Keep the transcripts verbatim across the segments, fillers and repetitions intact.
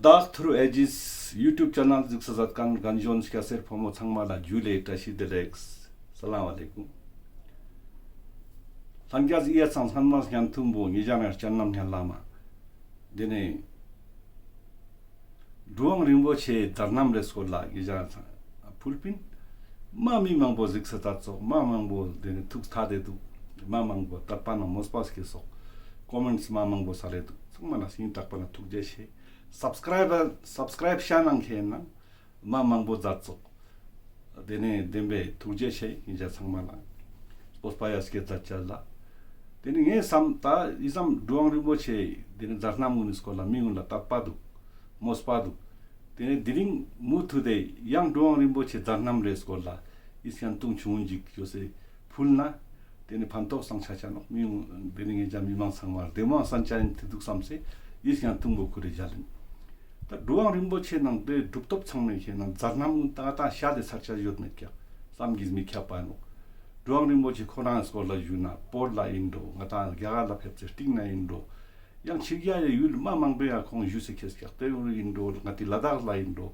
དྭགས་ཐུརུ་ཨེ་ཇིས་ཡུ་ཊུབ་ཆེ་ནལ་གཟིགས་ས་མཛད་མཁན་རྒན་གཞོན་སྐྱ་སེར་ཕོ་མོ་ཚང་མ་ལ་ཇུ་ལེ་བཀྲ་ཤིས་བདེ་ལེགས། ས་ལམ་ཨ་ལེ་ཀུམ། ལྷན་རྒྱས་ཡ་ཚང་སྔན་མ་ཉན་ཐུང་བོ་ཉེ་ཞ་ནེ་སྤྱན་ལམ་སྙན་ལ་མ། དེ་ནས་གྲུབ་དབང་རིན་པོ་ཆེ་མཛད་རྣམ་རེ་སྐོར་ལ་ཉེ་ཞ་ཚང་ཕུལ་པིན། མ་མི་མང་པོ་གཟིགས་ས་མཛད་ཙོག་མ་མང་པོ་དེ་ནས་ཐུགས་ཐད་དེ་འདུག་མ་མང་པོ་དད་པ་ནང་མོས་པ་སྐྱེས་སོག་ཀོ་མེནྚ་མ་མང་པོ་སལ་ལེ་འདུག་ཚང་མ་ལ་སྙིང་ཐག་པ་ནས་ཐུགས་རྗེ་ཆེ། སབ་སི་ཀ་རའིབ་སབ་སི་ཀ་རའིབ་ཤ་ནང་ཁེ་ནང་མ་མང་པོ་མཛད་ཙོག་དེ་ནས་བདེན་པའི་ཐུགས་རྗེ་ཆེ་ཡིན་ཅ་ཚང་མ་ལ། སྤོབས་པ་ཡ་སྐྱེ་མཛད་ཅ་ལ། དེ་ནས་ངས་བསམ་ད་ཨི་ཙམ་གྲུབ་དབང་རིན་པོ་ཆེ་དེ་ནས་མཛད་རྣམ་ངུན་ནི་སྐོར་ལ་མི་ངུན་ལ་དད་པ་འདུག་མོས་པ་འདུག་དེ་ནས་དེ་རིང་མུ་མཐུད་དེ་ཡང་གྲུབ་དབང་རིན་པོ་ཆེ་མཛད་རྣམ་རེ་སྐོར་ལ་ཨི་སྙན་ཐུང་ཆུང་ངུན་ཅིག་ཡོད་སེ་ཕུལ་ན། དེ་ནས་ཕན་ཐོགས་སང་ཆ་ཆ་ནོག་མི་དེ་ནས་ངེད་ཅག་མི་མང་ཚང་མར་བདེ་མོ་སན་ཆ་ཡིན་ཏེ་འདུག་བསམ་སེ་ཡིད་ཀྱང་ཐུང་པོ་ཁུར་རེ་བཞག་ལེན། ད་གྲུབ་དབང་རིན་པོ་ཆེ་ནང་དེ་གྲུབ་ཐོབ་ཚང་མའི་ཁེ་ནང་མཛད་རྣམ་ད་ད་ཤ་དེ་ཚར་ཆ་ཡོད་མེད་ཀྱག་བསམ་གྱིས་མི་ཁྱབ་པ་ནོག་གྲུབ་དབང་རིན་པོ་ཆེ་ཁོ་རང་སྐོར་ལ་ཞུ་ན་བོད་ལ་ཡིན་འགྲོ་ང་ད་རྒྱ་གར་ལ་ཕེབས་སེ་སྟིང་ན་ཡིན་འགྲོ། ཡང་ཕྱི་རྒྱལ་ཡི་ཡུལ་མ་མང་པོ་ཡ་ཁོང་བཞུགས་སེ་ཁེས་ཀྱག་དེ་ཡིན་འགྲོ་ང་དེ་ལ་དྭགས་ལ་ཡིན་འགྲོ།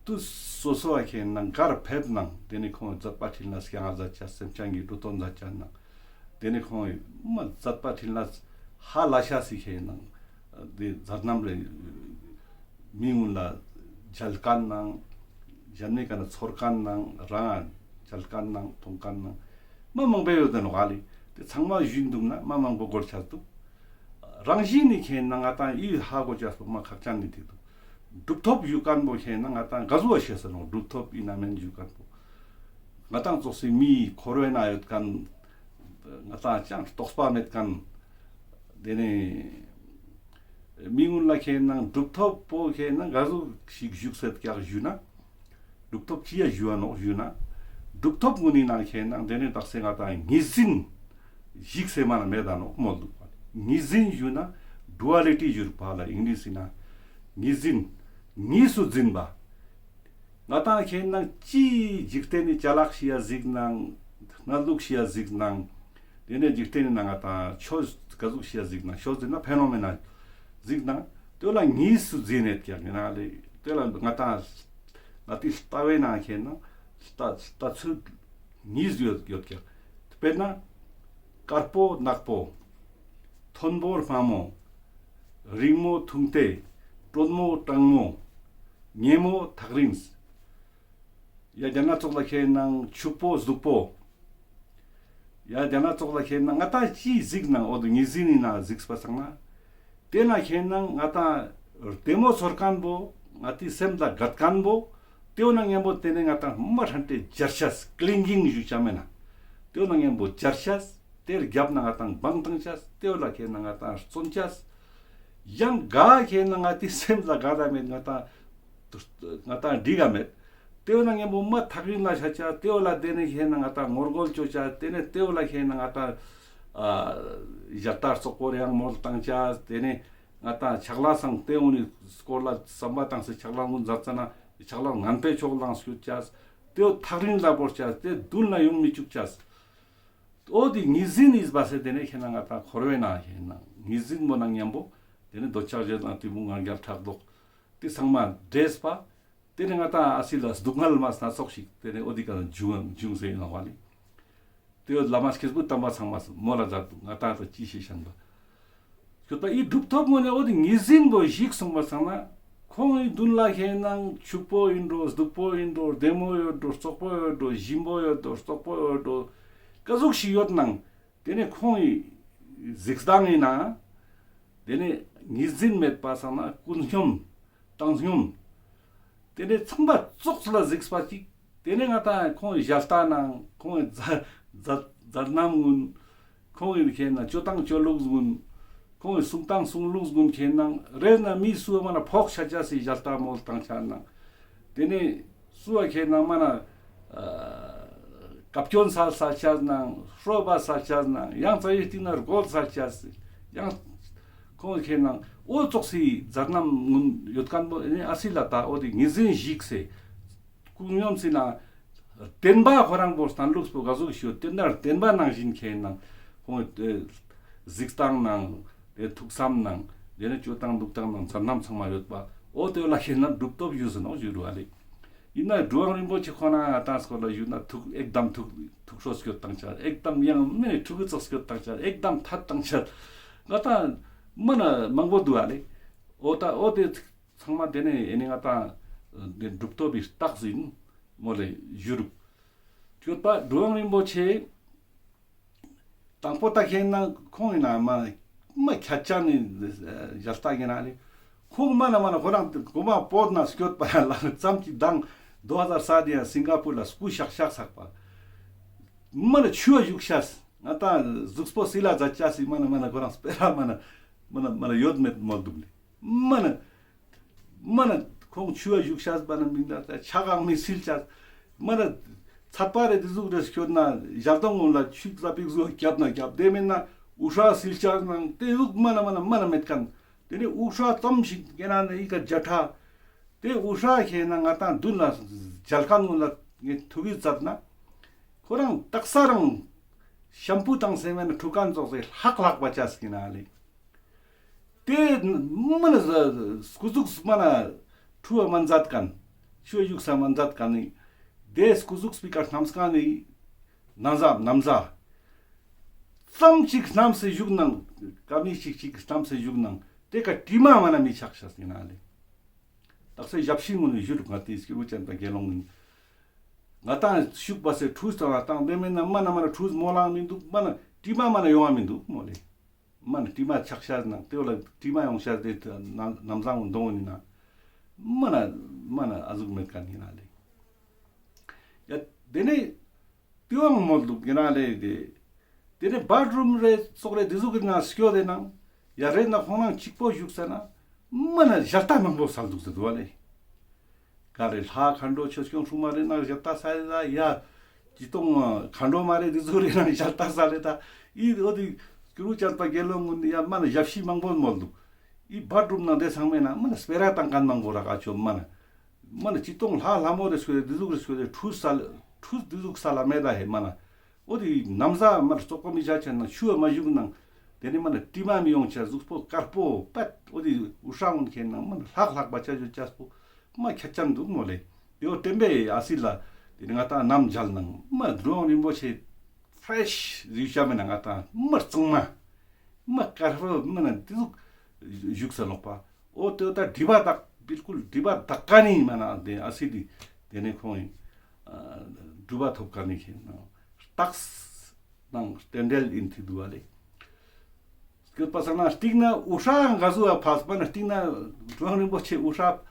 དུས་སོ་སོ་བ་ཁེ་ནང་གར་ཕེབས་ནང་དེ་ནས་ཁོང་མཛད་པ་འཕྲིན་ལས་སྐྱང་ང་མཛད་ཅ་སེམས་ཅན་གྱི་འགྲོ་དོན་མཛད་ཅ་ནང་། དེ་ནས་ཁོང་མ་མཛད་པ་འཕྲིན་ལས་ཧ་ལ་ཤ་སི་ཁེ་ནང་དེ་མཛད་རྣམ་རེ་མི་ངུན་ལ་མཇལ་མཁན་ནང་གཞན་མི་ཀ་ན་ཚོར་མཁན་ནང་རང་མཇལ་མཁན་ནང་མཐོང་མཁན་ནང་མ་མང་པོ་ཡོད་དེ་ནོག་ཨ་ལེ། དེ་ཚང་མ་ཞུས་འདུག་ན་མ་མང་པོ་འགོར་ཆ་འདུག་རང་བཞིན་ནི་ཁེ་ནང་ང་ཏང་ཨི་ཧ་གོ་ཅེས་པོ་མ་ཁག་ཅན་ནི་དེ་འདུག་གྲུབ་ཐོབ་ཞུ་མཁན་པོ་ཁེ་ནང་ང་ཏང་ག་ཟུག་བ་ཤེས་ས་ནོག་གྲུབ་ཐོབ་ཨིན་ན་མེན་ཞུ་མཁན་པོ། ང་ཏང་ཙོགས་སི་མི་འཁོར་བའི་ནང་ཡོད་མཁན། ང་ཏང་ཅང་རྟོགས་པ་མེད་མཁན། དེ་ནས་མི་ངུན་ལ་ཁེ་ནང་གྲུབ་ཐོབ་པོ་ཁེ་ནང་ག་ཟུག་ཞིག་བཞུགས་སེད་ཀྱག་ཞུ་ན། གྲུབ་ཐོབ་ཅི་ཡ་ཞུ་བ་ནོག་ཞུ་ན། གྲུབ་ཐོབ་ངུན་ནི་ནང་ཁེ་ནང་དེ་ནས་དག་ས་ང་ཏང་གཉིས་འཛིན་ཞིག་སེ་མ་ན་མེད་ད་ནོག་མོལ་འདུག་པ། གཉིས་འཛིན་ཞུ་ན་ཌུ་ཨ་ལི་ཊི་ཞུ་བ་ལ་ཨིང་ལིཤ་ན་གཉིས་འཛིན། གཉིས་སུ་འཛིན་པ། ང་ཏང་ཁེ་ནང་ཅི་འཇིག་རྟེན་ནི་ཅ་ལག་ཤི་ཡ་གཟིགས་ནང་། གནས་ལུགས་ཤི་ཡ་གཟིགས་ནང་། དེ་ནས་འཇིག་རྟེན་ནི་ནང་ང་ཏང་ཆོས་ག་ཟུག་ཤི་ཡ་གཟིགས་ནང་ཆོས་འཛིན་ན་ཕེ་ནོ་མེ་ན་གཟིགས་ནང་དེ་ལ་གཉིས་སུ་འཛིན་ནེད་ཀྱག་ཡིན་ན་ལེ། དེ་ལ་ང་ཏང་ང་ཏི་ལྟ་བའི་ནང་ཁེ་ནང་ལྟ་ལྟ་ཚུལ་གཉིས་ཡོད་ཡོད་ཀྱག་དཔེར་ན་དཀར་པོ་ནག་པོ། མཐོན་པོ་དམའ་མོ། རིང་མོ་ཐུང་ཏེ། དྲོན་མོ་གྲང་མོ། ཉེ་མོ་ཐག་རིང་། ཡ་རྒྱ་ནག་ཙོགས་ལ་ཁེ་ནང་ཕྱུག་པོ་སྡུག་པོ། ཡ་རྒྱ་ནག་ཙོགས་ལ་ཁེ་ནང་ང་ཏང་ཅི་གཟིགས་ནང་འོ་དུ་གཉིས་འཛིན་ནི་ནང་གཟིགས་པ་སང་ན། དེ་ན་ཁེ་ནང་ང་ཏང་བདེ་མོ་ཚོར་མཁན་པོ་ང་ཏི་སེམས་ལ་དགའ་མཁན་པོ། དེའོ་ན་ཉམ་པོ་དེ་ནས་ང་ཏང་མ་ཧྲན་ཏེ་འབྱར་ཤེས་ཀླིང་གིང་ཞུ་ཆ་མེད་ན། དེའོ་ན་ཉམ་པོ་འབྱར་ཤེས་དེར་རྒྱབ་ན་ང་ཏང་བང་བཏང་ཤེས་དེའོ་ལ་ཁེ་ནང་ང་ཏང་བརྩོན་ཤེས། ཡང་ག་ཁེ་ནང་ང་ཏི་སེམས་ལ་དགའ་ད་མེད་ང་ཏང་ང་ཏང་འགྲིག་ག་མེད། དེའོ་ན་ཉམ་པོ་མ་ཐག་རིང་ལ་ཤ་ཆ་དེའོ་ལ་དེ་ནས་ཁེ་ནང་ང་ཏང་ངོ་རྒོལ་ཅོ་ཆ་དེ་ནས་དེའོ་ལ་ཁེ་ནང་ང་ཏང་ཨ་ཞལ་ཏ་རྩོག་པོ་རེ་ཡང་མོལ་བཏང་ཆ་དེ་ནས་ང་ཏང་ཆག་ལ་སང་དེའོ་ནི་སྐོར་ལ་བསམ་པ་བཏང་སེ་ཆག་ལ་ངུ་མཛད་ཙ་ན་ཆག་ལ་ངན་པའི་ཕྱོགས་ལངས་སྐྱུད་ཆ། དེའོ་ཐག་རིང་ལ་བོར་ཆ་དེ་མདུན་ལ་ཡོང་མི་བཅུག་ཆ། འོ་དེ་གཉིས་འཛིན་ནི་བ་སེ་དེ་ནས་ཁེ་ནང་ང་ཏང་འཁོར་བའི་ནང་ཁེ་ནང་གཉིས་འཛིན་མོ་ནང་ཉམ་པོ། དེ་ནས་འདོད་ཆགས་ཞེ་སྡང་གཏི་མུག་ང་རྒྱལ་ཕྲག་དོག་དེ་ཚང་མ་འདྲེས་པ། དེ་ནས་ང་ཏང་ཨ་སི་ལ་སྡུག་བསྔལ་མ་སྣ་ཚོགས་ཤིག་དེ་ནས་འོ་དེ་ཀ་ན་འབྱུང་འབྱུང་སེ་ཡོང་བ་ལེ། དེ་བླ་མ་སྐྱེས་བུ་དམ་པ་ཚང་མ་མོལ་ལ་མཛད་འདུག་ང་ཏང་ད་ཅི་ཤེས་ཤན་པ། ཁྱོད་པ་ཨི་གྲུབ་ཐོབ་ངོ་ནས་འོ་དེ་གཉིས་འཛིན་པོ་ཞིག་སོང་པ་སང་ན། ཁོང་ངི་མདུན་ལ་ཁེ་ནང་ཕྱུག་པོ་ཡིན་འགྲོ་སྡུག་པོ་ཡིན་འགྲོ་བདེ་མོ་ཡོད་འགྲོ་རྩོག་པོ་ཡོད་འགྲོ་ཞིམ་པོ་ཡོད་འགྲོ་རྩོག་པོ་ཡོད་འགྲོ་ག་ཟུག་ཞིག་ཡོད་ནང་དེ་ནས་ཁོང་ངི་གཟིགས་སྟངས་ཡིན་ན། དེ་ནས་གཉིས་འཛིན་མེད་པ་སང་ན་ཀུན་སྙོམས་བཏང་སྙོམས། དེ་ནས་ཚང་མ་ཙོགས་ལ་གཟིགས་པ་ཅིག་དེ་ནས་ང་ཏང་ཁོང་ངི་ཞལ་ལྟ་ནང་ཁོང་ངི་མཛད་མཛད་མཛད་རྣམ་ངུན། ཁོང་ངི་ཁེ་ནང་སྤྱོད་སྟངས་སྤྱོད་ལུགས་ངུན། ཁོང་ངི་གསུང་སྟངས་གསུང་ལུགས་ངུན་ཁེ་ནང་རེས་ན་མི་སུ་མ་ན་ཕོག་ཆ་ཆ་སི་ཞལ་ལྟ་མོལ་བཏང་ཆ་ནང་། དེ་ནས་སུ་བ་ཁེ་ནང་མ་ན་ཨ་བཀའ་བཀྱོན་སལ་སལ་ཆ་ནང་ཧྲོ་བ་སལ་ཆ་ནང་ཡང་རྩ་བའི་སྟེང་ན་རྒོལ་སལ་ཆ་སི་ཡང་ཁོང་ཁེ་ནང་འོ་ཙོགས་སི་མཛད་རྣམ་ངུན་ཡོད་མཁན་པོ་ཨ་སི་ལ་ད་འོ་དེ་གཉིས་འཛིན་ཞིག་སེ། ཀུན་སྙོམས་སི་ན་བདེན་པ་ཁོ་རང་པོ་སྟན་ལུགས་པོ་ག་ཟུག་ཞིག་ཡོད་དེ་ན་བདེན་པ་ནང་བཞིན་ཁེ་ནང་ཁོང་གཟིགས་སྟངས་ནང་དེ་ཐུགས་བསམ་ནང་དེ་ནས་སྤྱོད་སྟངས་འདུག་སྟངས་ནང་མཛད་རྣམ་ཚང་མ་ཡོད་པ་ འོ་ཏེ་ལ་ཁེ་ན་གྲུབ་ཐོབ་ཞུས་སེ་ནོག་ཞུ་རུ་བ་ལེ། ཨིན་ན་གྲུབ་དབང་རིན་པོ་ཆེ་ཁོ་ན་ང་ཏང་སྐོར་ལ་ཞུ་ན་ཐུགས་ཨེག་དམ་ཐུགས་ཐུགས་ཁྲོ་སྐྱོད་བཏང་ཆ། ཨེག་དམ་ཡང་མི་ནི་ཕྲུ་གུ་ཙོགས་སྐྱོད་བཏང་ཆ། ཨེག་དམ་ཐད་བཏང་ཆ། ང་ཏང་མ་ན་མང་པོ་འདུག་བ་ལེ། འོ་ད་འོ་ཏེ་ཚང་མ་ཏེ་ནེ་ཨེ་ནི་ང་ཏང་ཏེ་གྲུབ་ཐོབ་བི་རྟགས་ཨིན་མོལ་ལེ་ཞུ་རུ། སྐྱོད་པ་གྲུབ་དབང་རིན་པོ་ཆེ། དང་པོ་ད་ཁེ་ན་ཁོང་ཨིན་ན་མ་མ་ཁྱད་ཅན་ནི་ཞལ་ལྟ་ཨིན་ན་ལེ། ཁོང་མ་ན་མ་ན་ཁོ་རང་གོ་མ་བོད་ན་སྐྱོད་པ་ལ་ཙམ་གྱི་དང་དོ་ཧ་ཟར་ས་དེ་ཡང་སིང་ག་པུར་ལ་སྐུ་ཤག་ཤག་ཚག་པ། མ་ན་ཆུ་བ་བཞུགས་ཤག་ང་ཏང་གཟུགས་པོ་སིལ་ལ་མཛད་ཅ་སི་མ་ན་མ་ན་ཁོ་རང་སྤེ་ར་མ་ན་མ་ན་མ་ན་ཡོད་མེད་མོལ་འདུག་ལེ། མ་ན། མ་ན་ཁོང་ཆུ་བ་བཞུགས་ཤག་པ་ན་མི་ན་ཆ་གང་མི་སིལ་ཆ། མ་ན་ཚད་པ་རེ་ཏེ་ཟུག་རེ་སྐྱོད་ན་ཞལ་གདོང་ངོ་ལ་ཆུ་ཙ་པིག་ཟུག་རྒྱབ་ན་རྒྱབ་ཏེ་མེད་ན་དབུ་སྐྲ་སིལ་ཆ་ནང་ཏེ་ཟུག་མ་ན་མ་ན་མ་ན་མེད་ཁན། ཏེ་ནེ་དབུ་སྐྲ་ཙམ་ཞིག་ཡང་ན་ཨི་ཀ་ཇ་ཁྲ། ཏེ་དབུ་སྐྲ་ཁེ་ན་ང་ཏང་མདུན་ལ་མཇལ་ཁན་ངོ་ལ་ངས་ཐུགས་ཀྱི་མཛད་ན་ཁོ་རང་དག་ས་རང་ཤམ་པུ་བཏང་སེ་མེད་ན་ཁྲུ་ཁན་ཙོགས་སེ་ལྷག་ལྷག་པ་ཆ་སི་ན་ལེ། ཏེ་མ་ན་སྐུ་གཟུགས་མ་ན་ཁྲུ་བ་མ་མཛད་ཁན། ཆུ་བ་བཞུགས་ས་མ་མཛད་ཁན་ནི། ཏེ་སྐུ་གཟུགས་སྤུས་ཀ་སྣམས་ཁན་ནི་ན་བཟའ་ན་བཟའ། ཙམ་ཅིག་སྣམས་སེ་བཞུགས་ནང་ཀ་མི་ཅིག་ཅིག་སྣམས་སེ་བཞུགས་ནང་ཏེ་ཀ་དྲི་མ་མ་ན་མི་ཆགས་ཤག་ཟེར་ན་ལེ། དག་ས་ཞབས་ཕྱི་ངོ་ནི་བཞུར་ང་ཏི་སྐྱེས་བུ་ཅན་པ་དགེ་སློང་ངི། ང་ཏང་ཤུག་པ་སེ་ཁྲུས་བཏང་ང་ཏང་ཏེ་མེད་ན་མ་ན་མ་ན་ཁྲུས་མོ་ལང་མི་འདུག་མ་ན་དྲི་མ་མ་ན་ཡོང་བ་མི་འདུག་མོ་ལེ། མ་ན་དྲི་མ་ཆགས་ཤག་ན་ཏེ་བོ་ལ་དྲི་མ་ཡོང་ཤག་ཏེ་ན་ནམ་བཟང་འདོང་ནི་ན། མ་ན་མ་ན་ཨ་ཟུག་མེད་ཁན་ཨིན་ན་ལེ། ཡ་ཏེ་ནེ་ཏེ་བོའང་མོལ་འདུག་ཨིན་ན་ལེ་ཏེ། ཏེ་ནེ་བཱཐ་རུམ་རེ་ཙོགས་རེ་ཏེ་ཟུག་གི་ན་སྐྱོད་དེ་ནང་ཡ་རེ་ན་ཁོང་རང་གཅིག་པོ་བཞུགས་ས་ན་མ་ན་ཞལ་ལྟ་མང་པོ་སལ་འདུག་ཟེར་འདུག་བ་ལེ། ག་རེ་ལྷ་མཁའ་འགྲོ་ཆོས་སྐྱོང་སྲུང་མ་རེ་ན་ཞལ་ལྟ་སལ་ལེ་ད་ཡ། ཅི་ཏོང་མཁའ་འགྲོ་མ་རེ་ཏེ་ཟུག་རེ་ན་ཞལ་ལྟ་སལ་ལེ་ད། ཨི་འོ་ཏེ་སྐྱེས་བུ་ཅན་པ་དགེ་སློང་ངུན་ཡ་མ་ན་ཞབས་ཕྱི་མང་པོ་མོལ་འདུག་ཨི་བཱཐ་རུམ་ནང་ཏེ་ཚང་མའི་ནང་མ་ན་སྤེ་ར་བཏང་ཁན་མང་པོ་རག་ཨ་ཆོ་མ་ན། མ་ན་ཅི་ཏོང་ལྷ་ལྷ་མོ་རེ་སྐྱོད་དེ་ཏེ་ཟུག་རེ་སྐྱོད་དེ་ཁྲུས་སལ་ཁྲུས་ཏེ་ཟུག་སལ་ལ་མེད་ད་ཧེ་མ་ན། འོ་ཏེ་ནམ་བཟའ་མ་ན་ཙོག་པོ་མི་ཆ་ཆ་ན་ཆུ་བ་མ་བཞུགས་ནང་ཏེ་ནེ་མ་ན་དྲི་མ་མི་ཡོང་ཆ་གཟུགས་པོ་དཀར་པོ་པད་འོ་ཏེ་དབུ་སྐྲ་ངུན་ཁེ་ནང་མ་ན་ལྷག་ལྷག་པ་ཆ་ཆོ་ཆ་པོ་མ་ཁྱད་ཅན་འདུག་མོ་ལེ། ཏེ་བོ་བསྟན་པའི་ཨ་སི་ལ་ཏེ་ནེ་ང་ཏང་ནམ་མཇལ་ནང་མ་གྲུབ་དབང་རིན་པོ་ཆེ་ཕྲེཤ་ཟེར་ཆ་མེད་ན་ང་ཏང་མ་གཙང་མ་མ་དཀར་པོ་མ་ན་ཏེ་ཟུག་བཞུགས་ས་ལོག་པ། འོ་ཏེ་ད་སྒྲིབ་པ་དག་པིལ་ཀུལ་སྒྲིབ་པ་དག་ཁན་ནི་མ་ན་ཏེ་ཨ་སི་ཏེ་ཏེ་ནེ་ཁོང་ཨིན། གྲུབ་པ་ཐོབ་ཁན་ནི་ཁེ་ན་རྟགས་དང་རྟེན་འབྲེལ་ཨིན་ཏེ་འདུག་བ་ལེ། སྐྱོད་པ་སང་ན་སྟིང་ན་དབུ་སྐྲ་ག་ཟུག་ཕབས་པ་ན་སྟིང་ན་གྲུབ་དབང་རིན་པོ་ཆེ་དབུ་སྐྲ་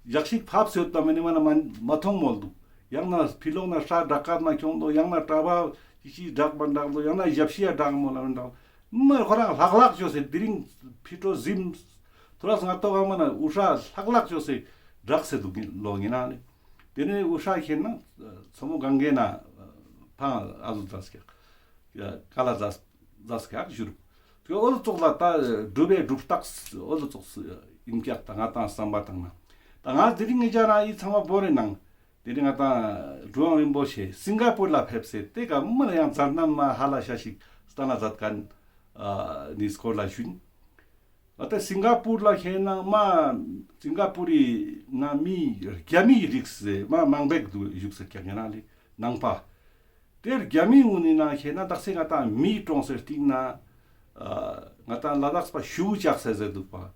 ཡག་ཞིག་ཕབས་ཡོད་པ་མེད་ན་མ་ན་མ་མ་མཐོང་མོལ་འདུག་ཡང་ན་ཕི་ལོག་ན་སྐྲ་དྲག་ཀ་མ་ཁྱོང་དོ། ཡང་ན་གྲྭ་པ་ཅིག་ཅིག་དྲག་མ་དྲག་དོ། ཡང་ན་ཞབས་ཕྱི་ཡ་དྲག་མོལ་ལ་མི་དྲག་མ་ཁོ་རང་ལྷག་ལྷག་ཅོས་སེ་དེ་རིང་ཕི་ཏོ་ཟིམ་ཐོ་རས་ང་ཏོག་ག་མ་ན་དབུ་སྐྲ་ལྷག་ལྷག་ཅོས་སེ་དྲག་སེ་འདུག་ལོ་ཨིན་ན་ལེ། ཏེ་ནེ་དབུ་སྐྲ་ཁེ་ན་མཚོ་མོ་གངྒཱའི་ནང་ཕང་ཨ་ཟུག་ཙ་སྐྱག་ཀ་ལ་ཙ་ཙ་སྐྱག་བཞུར། ཏེ་འོ་ཙོགས་ལ་ད་གྲུབ་པའི་གྲུབ་རྟགས་འོ་ཙོགས་ཨིན་ཀྱག་ད་ང་ཏང་བསམ་པ་བཏང་ན། ད་ང་དེ་རིང་ངེད་ཅག་རང་ཨི་ཚང་མ་བོར་རེ་ནང་། དེ་རིང་ང་ཏང་གྲུབ་དབང་རིན་པོ་ཆེ་སིང་ག་པུར་ལ་ཕེབས་སེ་ཏེ་ཀ་མ་ན་ཡང་མཛད་རྣམ་མ་ཧ་ལ་ཤ་ཞིག་སྟན་ན་མཛད་ཁན་ནི་སྐོར་ལ་ཞུན། ཨ་ཏེ་སིང་ག་པུར་ལ་ཁེ་ན་མ་སིང་ག་པུར་རི་ན་མི་རྒྱ་མིའི་རིགས་སེ་མ་མང་པོ་འདུག་བཞུགས་སེ་ཀྱག་ཡ་ན་ལེ་ནང་པ། ཏེ་རྒྱ་མི་ངུན་ནི་ན་ཁེ་ན་དག་སེ་ང་ཏང་མི་གྲོངས་སེ་སྟིང་ན་ང་ཏང་ལ་དྭགས་པ་ཞུ་ཆག་སེ་ཟེར་འདུག་པ།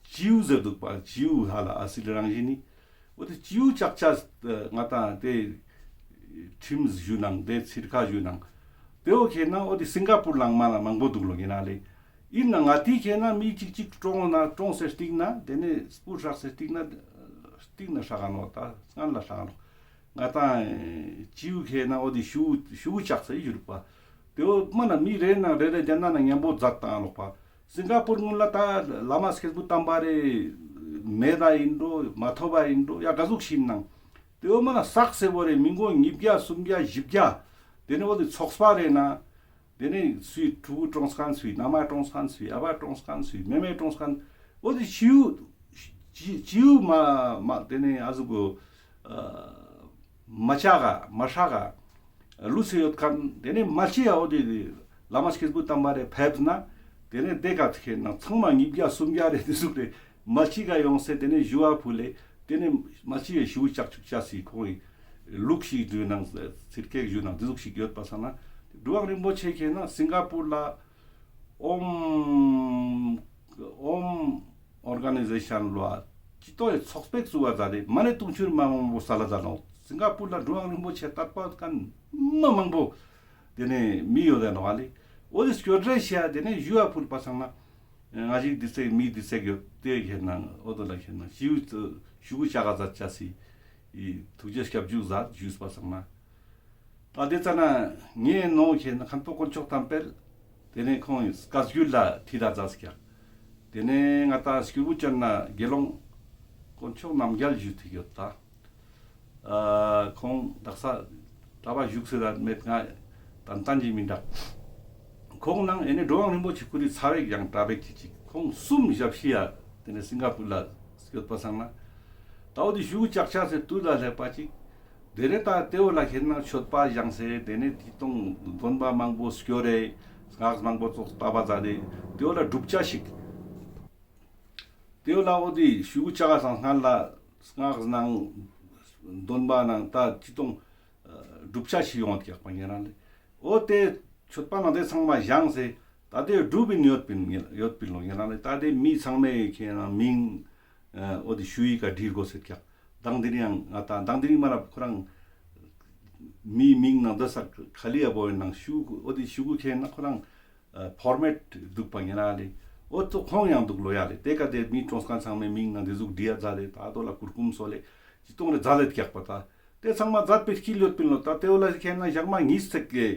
ཅིའུ་ཟེར་འདུག་པ། ཅིའུ་ཧ་ལ་ཨ་སི་ལི་རང་བཞིན་ནི། འོ་ཏེ་ཅིའུ་ཆག་ཆ་ང་ཏང་ཏེ་ཁྲིམས་ཞུ་ནང་ཏེ་ཚིར་ཁ་ཞུ་ནང་། ཏེ་བོ་ཁེ་ན་འོ་ཏེ་སིང་ག་པུར་ལའང་མ་ན་མང་པོ་འདུག་ལོ་ཨིན་ན་ལེ། ཨིན་ན་ང་ཏི་ཁེ་ན་མི་ཅིག་ཅིག་གྲོངས་ན་གྲོངས་སེ་སྟིང་ན་ཏེ་ནེ་སྤུར་ཧྲག་སེ་སྟིང་ན་སྟིང་ན་ཧྲག་ག་ནོག་ད་སྔན་ལ་ཧྲག་ག་ནོག་ང་ཏང་ཅིའུ་ཁེ་ན་འོ་ཏེ་ཞུ་ཞུ་ཆག་སེ་ཡོད་རུག་པ། ཏེ་བོ་མ་ན་མི་རེ་ན་རེ་རེ་དེ་ན་ན་ཉམ་པོ་མཛད་བཏང་ལོག་པ། སིང་ག་པུར་ངུན་ལ་ད་བླ་མ་སྐྱེས་བུ་དམ་པ་རེ་མེད་ད་ཨིན་འགྲོ་མ་ཐོབ་པ་ཨིན་འགྲོ་ཡ་ག་ཟུག་ཞིག་ནང་། ཏེ་བོ་མ་ན་སག་སེ་བོ་རེ་མི་མགོ་ཉིས་བརྒྱ་སུམ་བརྒྱ་བཞི་བརྒྱ། ཏེ་ནེ་འོ་ཏེ་ཚོགས་པ་རེ་ན། ཏེ་ནེ་སུའི་ཕྲུ་གུ་གྲོངས་ཁན་སུའི་ན་མ་གྲོངས་ཁན་སུའི་ཨ་བ་གྲོངས་ཁན་སུའི་མེ་མེ་གྲོངས་ཁན་འོ་ཏེ་ཅིའུ་ཅི་ཅིའུ་མ་མ་ཏེ་ནེ་ཨ་ཟུག་གོ་མ་ཆག་ག་མ་ཧྲག་ག་ལུས་སེ་ཡོད་ཁན་ཏེ་ནེ་མ་ཅི་ཡ་འོ་ཏེ་བླ་མ་སྐྱེས་བུ་དམ་པ་རེ་ཕེབས་ན་ཏེ་ནེ་ཏེ་ཀ་ཁེ་ན་ཚང་མ་ཉིས་བརྒྱ་སུམ་བརྒྱ་རེ་ཏེ་ཟུག་རེ་ མ་ཅིག་ག་ཡོང་སེ་དེ་ནས་ཞུ་བ་ཕུལ་ལེ་དེ་ནས་མ་ཅིག་ག་ཞུ་བཅག་བཅུག་ཅེས་སི་ཁོང་གི་ལུགས་ཤིག་ཞུ་ནང་ཚིར་ཀེག་ཞུ་ནང་དེ་ཟུག་ཞིག་ཡོད་པ་སང་ན་གྲུབ་དབང་རིན་པོ་ཆེ་ཁེ་ན་སིང་ག་པུར་ལ་ཨོམ་ཨོམ་ཨོར་ག་ནི་ཟེ་ཤན་ལ་ཅི་ཏོ་ཡི་ཚོགས་པའི་གཙུག་པ་ཛད་དེ་མ་ནེ་དུང་ཕྱུར་མ་མང་པོ་སལ་ལ་ཛད་ནོག། སིང་ག་པུར་ལ་གྲུབ་དབང་རིན་པོ་ཆེ་དད་པ་མཁན་མ་མང་པོ་དེ་ནས་མི་ཡོད་དེ་ནོག་ཨ་ལེ། འོ་དེ་སྐྱོད་རེ་ཤ་དེ་ནས་ཞུ་བ་ཕུལ་པ་སང་ན་ང་ཞིག་དེ་ཚེ་མི་དེ་ཚེ་ཡོད་དེ་ཁེ་ན་འོ་དོ་ལ་ཁེ་ན་ཞུ་ཞུ་གུ་ཅག་ག་ཛད་ཅེས་སི་ཐུགས་རྗེ་སྐྱབས་འཇུག་ཛད་ཞུས་པ་སང་ན། ད་དེ་ཙ་ན་ངའི་ནོ་ཁེ་ན་མཁན་པོ་དཀོན་མཆོག་དམ་དཔལ་དེ་ནས་ཁོང་བཀའ་བརྒྱུད་ལ་ཁྲིད་ད་ཛད་ཀྱག། དེ་ནས་ང་ད་སྐྱུར་བུ་ཅན་ན་དགེ་སློང་དཀོན་མཆོག་རྣམ་རྒྱལ་ཞུ་ཐིག་ཡོད་ད། ཨ་ཁོང་དག་ས་གྲྭ་པ་བཞུགས་སེ་ད་མེད་ང་ཏན་ཏན་ཅིག་མི་འདྲ། ཁོང་ནང་ཨེ་ནི་གྲུབ་དབང་རིན་པོ་ཆེ་ཁོ་རི་ཚ་བའི་ཡང་གྲྭ་པ་ཅིག་ཅིག་ཁོང་གསུམ་ཞབས་ཕྱི་ཡ་དེ་ནས་སིང་ག་པུར་ལ་སྐྱོད་པ་སང་ན། ད་འོ་དེ་ཞུ་གུ་ཅག་ཅེས་སི་དུས་ལ་སླེབས་པ་ཅིག། དེ་ནས་ད་དེ་བོ་ལ་ཁེ་ན་མཆོད་པ་བཞེངས་སེ་དེ་ནས་དེ་དང་འདོན་པ་མང་པོ་སྐྱོར་རེ་སྔགས་མང་པོ་ཙོགས་བཏབ་པ་ཛད་དེ་དེ་བོ་ལ་སྒྲུབ་ཅེས་ཤིག། དེ་བོ་ལ་འོ་དེ་ཞུ་གུ་ཅག་ག་སང་སྔན་ལ་སྔགས་ནང་འདོན་པ་ནང་ད་ཅི་དང་སྒྲུབ་ཅེས་ཤིག་ཡོང་བ་ཀྱག་པ་ཉེ་རང་ལེ། འོ་དེ་མཆོད་པ་ནང་དེ་ཚང་མ་བཞེངས་སེ་ད་དེ་སྒྲུབ་པིན་ཡོད་པིན་ཡོད་པིན་ལོ་ཉེ་རང་ལེ། ད་དེ་མི་ཚང་མའི་ཁེ་ན་མིང་འོ་དེ་ཞུ་ཡི་ཀ་བྲིས་དགོས་སེ་ཀྱག། མདང་དེ་རིང་ཡང་ང་ད་མདང་དེ་རིང་མ་ན་ཁོ་རང་མིའི་མིང་ནང་དེ་ས་ཁ་ལི་ཡ་བོ་ཡིན་ནང་ཞུ་འོ་དེ་ཞུ་གུ་ཁེ་ན་ཁོ་རང་ཕོར་མེཊ་འདུག་པ་ཉེ་རང་ལེ། འོ་ཙོགས་ཁོང་ཡང་འདུག་ལོ་ཡ་ལེ། དེ་ཀ་དེ་མི་གྲོངས་མཁན་ཚང་མའི་མིང་ནང་དེ་ཟུག་བྲིས་ཡ་ཛད་དེ་ད་དོ་ལ་གུར་ཀུམ་སོ་ལེ་ཅི་གཏོང་རེ་ཛད་ལེ་ཀྱག་པ་ད། དེ་ཚང་མ་ཛད་པའི་དཀྱིལ་ཡོད་པིན་ལོ། ད་དེ་བོ་ལ་ཁེ་ན་ཞག་མ་ཉིས་ཚིག་གི་